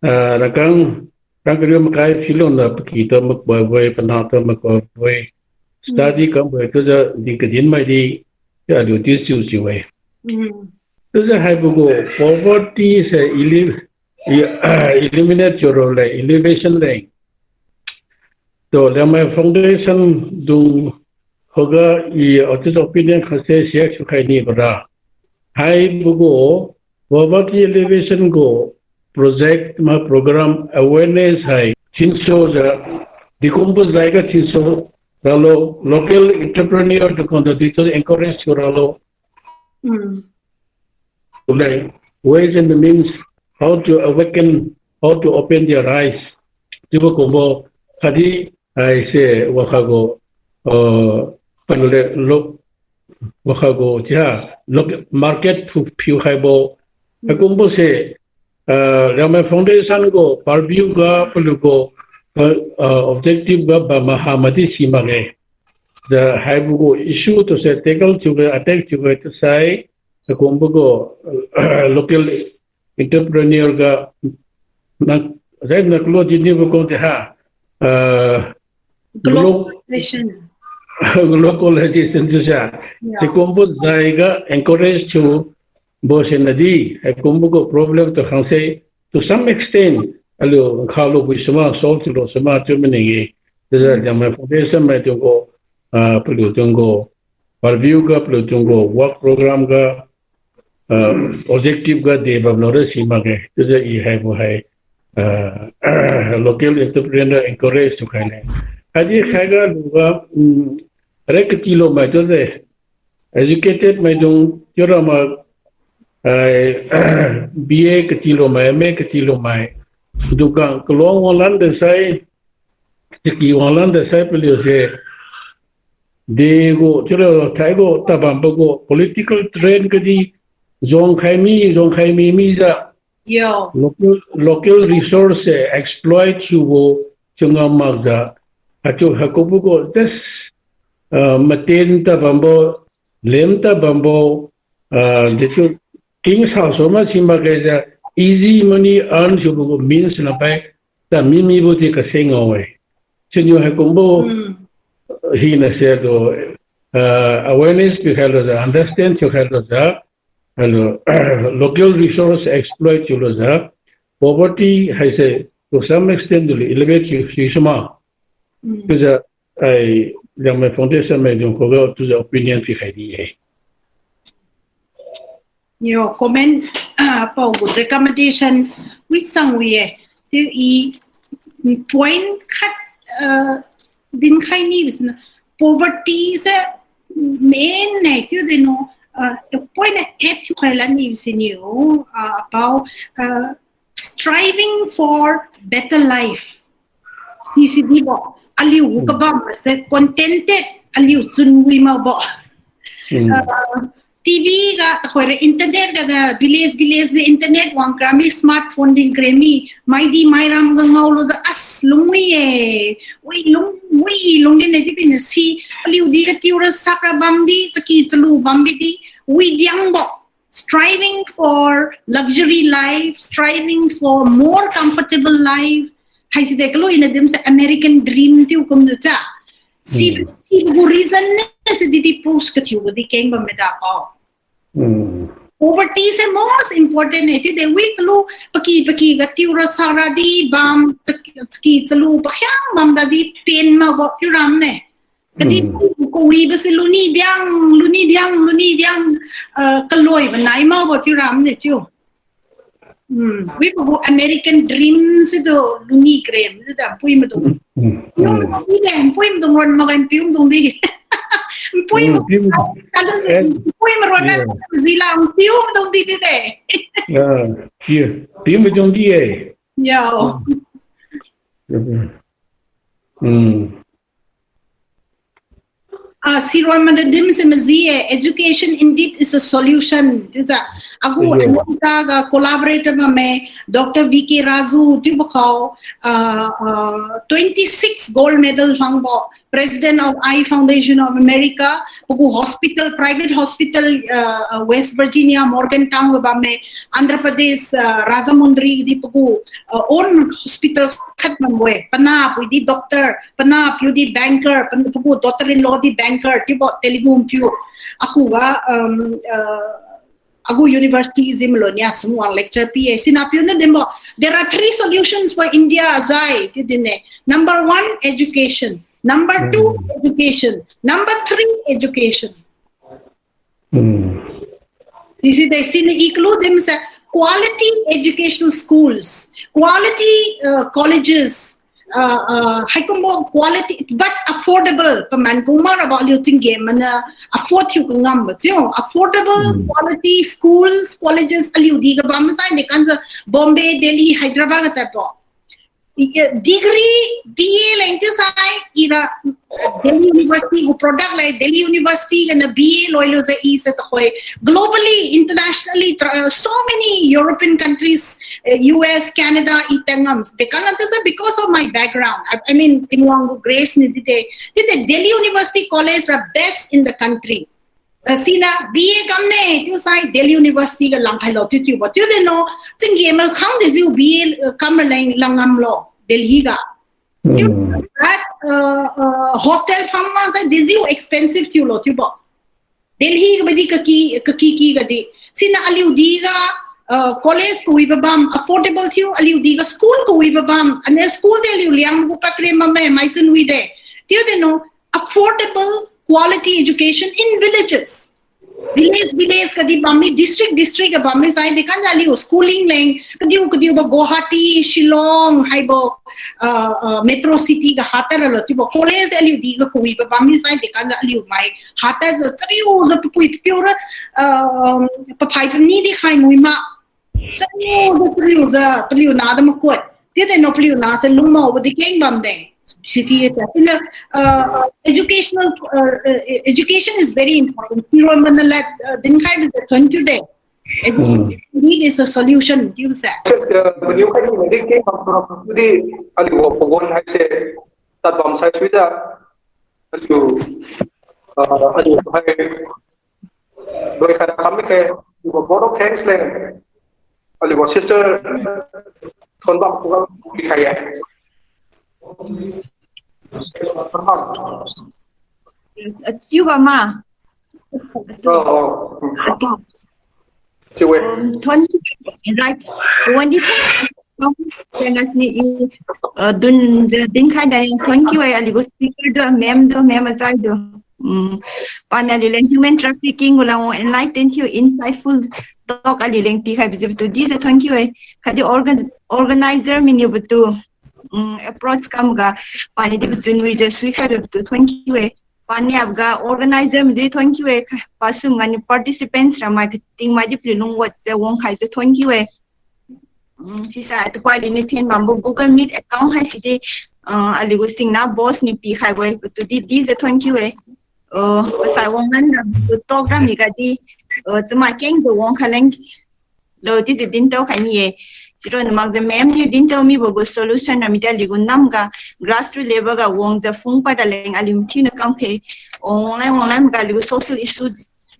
ah, rakang, rang kariu makai philun na paky tu makboi boi, pana tu makboi boi. Study kam boi tu jiu, di kadin mai di, ya lu di siu siu-e. Mm. Tujiu haibo gu poverty se eli-, e-, eliminate thiu rale, elevation le. Tu Liangmai Foundation dung khuga i artist opinion khase share thiukhai nibo ra. Haibo gu poverty elevation gu project ma program awareness hai thinso jiu, dikumbo jaiga thinso ralo, local entrepreneur tu khon tu di tu encourage thiu ralo. Mm. Like, ways and means, how to awaken, how to open their eyes. Chiubo kumbo, khatdi, ai se, wakha gu, uh, panle, lo, wakha gu, tia, lo, market phu-, phiu khaibo. Mm. Haikumbo se, uh, Liangmai Foundation gu, purview ga, paliu gu, uh, uh, objective ga, bam maha madi si makge. Jiu haibo gu issue tu se tackle thiubo, attack thiubo tu sai, haikumbo gu, local entrepreneur ga, na, zai na kalo dinibo kum ti ha, ah, globalization. Globalization tu sa. Yeah. Sikumbo jaiga encourage thiubo se nadi, haikumbo gu problem tu khangse, to some extent, aliu nkha lu bui suma, solve thiulo suma chiu maning-e. Chiujiu Liangmai Foundation maidung gu, ah, paliu dung gu, purview ga paliu dung gu, work program ga, ah, objective ga de bamlo ra si makge. Chiujiu i haibo hai, ah, local entrepreneur encourage thiukhai le. Haidi khaiga luga, um, re katilo mai tu de, educated maidung chiura ma, ah, B A katilo mai, M A katilo mai, dukan kaluang wanglan de sai, chaki wanglan de sai paliu se, de gu, chiura thai gu, tabambo gu, political trend kadi, zongkhai mi, zongkhai mi mijiu, local, local resource se exploit thiubo, chiu ngam makjiu, haichiu haikumbo gu, just, ah, maten tabambo, lem tabambo, ah, dechiu, king sa so ma si makge jiu, easy money earn thiubo gu means na pai, ta mi mibo di kaseng ngao-e. Siniu haikumbo, hina se tu, uh, awareness pikhai lujiu, understand thiukhai lujiu, hailu, local resource exploit thiu lujiu, poverty haise to some extent tu elevate thiu, thiu suma. Mm. Chiujiu, ai, Liangmai Foundation maidung khuga chiujiu opinion pikhai di-e. Yo, comment, ah, pao gu recommendation, wi sang wi-e. Chiu i, mm, point khat, ah, dinkhai ni bisina. Poverty se main ne, chiu de no, ah, point a et thiukhai la ni bisiniu, ah, pao, ah, striving for better life. Sisi dibo, aliu gu kabam se contented, aliu chunwi makbo. Hmm. Ah, T V ga, hoira internet ga da, village, village de internet wang krami, smartphone din kremi, maidi mairam ga ngao lujiu, as, lungwi-e, wi lung, wi lung din ne, di pina si, aliu di ga tiura sakra bam di, chaki chalu bam bi di, wi diangbo. Striving for luxury life, striving for more comfortable life. Haisi de kalu ina dim se American dream tiu kum de cha. Si, hmm, si gu reason ne se di di push kathiu gu di keng bam me da pao. Hmm. Poverty se most important ne, tiu de wi kalu paki paki ga tiura sara di bam, chaki, chaki chalu pakhiang bam da di pen makbo tiu ram ne. Kadi, mm, kawibo se luni diang, luni diang, luni diang, ah, kaloi banai makbo chiu ram ne chiu. Hmm, wi pagu American dream se tu luni krem se da, pui maidung. Mm, mm. Piu maidung di de, pui maidung ron magan piu maidung di. Pui, mm, maidung, piu, kalu se, eh, pui maidung ron na, yeah, zila, piu maidung di di de. Ah, piu, piu maidung di-e. Yo. Mm. Mm. Ah, siroi mada dim se maji-e, education indeed is a solution. Chiujiu, agu, yeah, America ga collaborator bamme, Doctor V K Raju, chiubo khao, ah, ah, twenty-six gold medal phangbo, President of Eye Foundation of America, pagu hospital, private hospital, ah, ah, West Virginia, Morgantown ga bamme, Andhra Pradesh, ah, Rajahmundry di pagu, ah, own hospital khat bambo-e, panah pui di doctor, panah piu di banker, pan-, pagu daughter-in-law di banker, chiubo Telugu piu. Akhuga, um, uh, agu university Zimlon ya sungwang lecture pi-e. Sina piu na dinbo, there are three solutions for India, Ajai, chiu din-e. Number one, education. Number two, mm, education. Number three, education. Hmm. Sisi de sini i kalu dim se quality educational schools, quality, uh, colleges, uh, uh, haikumbo quality but affordable, paman kum mak rabo aliu chingge mana afford thiu kangambo chiu, affordable, hmm, quality schools, colleges aliu di ga bam sai de kan sa Bombay, Delhi, Hyderabad ga tadbo. I, eh, degree B A leng chiusai, ira, eh, Delhi University gu product leng, Delhi University ganiu B A loi lujiu i se tuhoi. Globally, internationally, tra-, eh, so many European countries, eh, U S, Canada, i tangam. Dekamlan chiusai because of my background. I, I mean, Tingwang gu grace ni di de. Di de Delhi University college ra best in the country. Eh, sina B A kamne chiusai Delhi University ga langkhailo chiu chiubo. Chiu de no, chingge makhang dejiu B A, eh, kam leng langngamlo Delhi ga. Chiu, hmm, that, eh, eh, hostel phang maksai dejiu expensive thiulo chiubo. Delhi ga badi kaki, kaki ki ga di. Sina aliu di ga, eh, college kawibo bam, affordable thiu, aliu di ga school kawibo bam, ane school de aliu Liangmai gu pakre mame, mai chunwi de. Chiu de no, affordable quality education in villages. Village, village kadi bammi, district, district ga bammi sai, dekamjiu aliu schooling leng, kadiu, kadiubo Guwahati, Shillong, haibo, ah, ah, metro city ga hatad ralo, chiubo college aliu di ga kawibo bammi sai, dekamjiu aliu mai hatad jiu, chariujiu papui papiu ra, ah, paphai pamni di khai mui ma. Sanu da paliu ja, paliu na da makuat. Chiu de no paliu na se lungmao bo di keng bam de. City e ta. Sina, uh, educational, uh, uh, education is very important. Siroi mana lad, uh, dinkhai bi de thon chiu de. Education, hmm, indeed is a solution, chiu se. Uh, paliu khai di keng bam tu ra tu di, aliu pagon hai se, tad bam sai sui da. Aliu, uh, aliu hai Loi khaira kami khe, aliu gu board of thanks leng, aliu gu sister, thonbam khuga pikhai ye. Achiu ba ma. Oh, oh. Achiu we. Um, thank you. Right. Wandi thank you. Thank you ni, uh, dun, dinkhai da, thank you we, aliu gu speaker du, ma'am du, ma'am Azai du. Um, paniu aliu leng human trafficking gu lam enlighten thiu, insightful talk aliu leng pikhai bijiu patu dijiu thank you we. Khatdi organ-, organizer miniu patu, um, approach kam ga, paniu di pachun wijiu suikhai bijiu patu thank you we. Paniu apga organizer midi thank you we. Pasum ganiu participants ramai kating mai di paliu lungwatjiu wangkhaijiu thank you we. Mm, sisa tuhoi aliuniu thin bambo Google Meet account hai sidi, uh, aliu gu singna boss niu pikhaibo-e, patu di dijiu thank you we. Uh, pasai wanglan ra, talk ra mi gadi, uh, chamai kengjiu wangkhai leng lo chiujiu dintao khai ni-e. Sironna makjiu ma'am niu dintao mibo gu solution ra midi aliu gu namga grassroot level ga wangjiu phungpad raleng aliu mathiuniu kamkhe. Wang, wanglan wanglan ga aliu gu social issue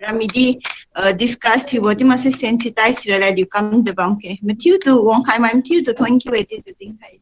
ra midi, uh, discuss thiubo chiu maksai sensitize sira leng aliu kamjiu bamkhe. Mathiutu wangkhai mai mathiutu thank you we chiujiu dinkhai.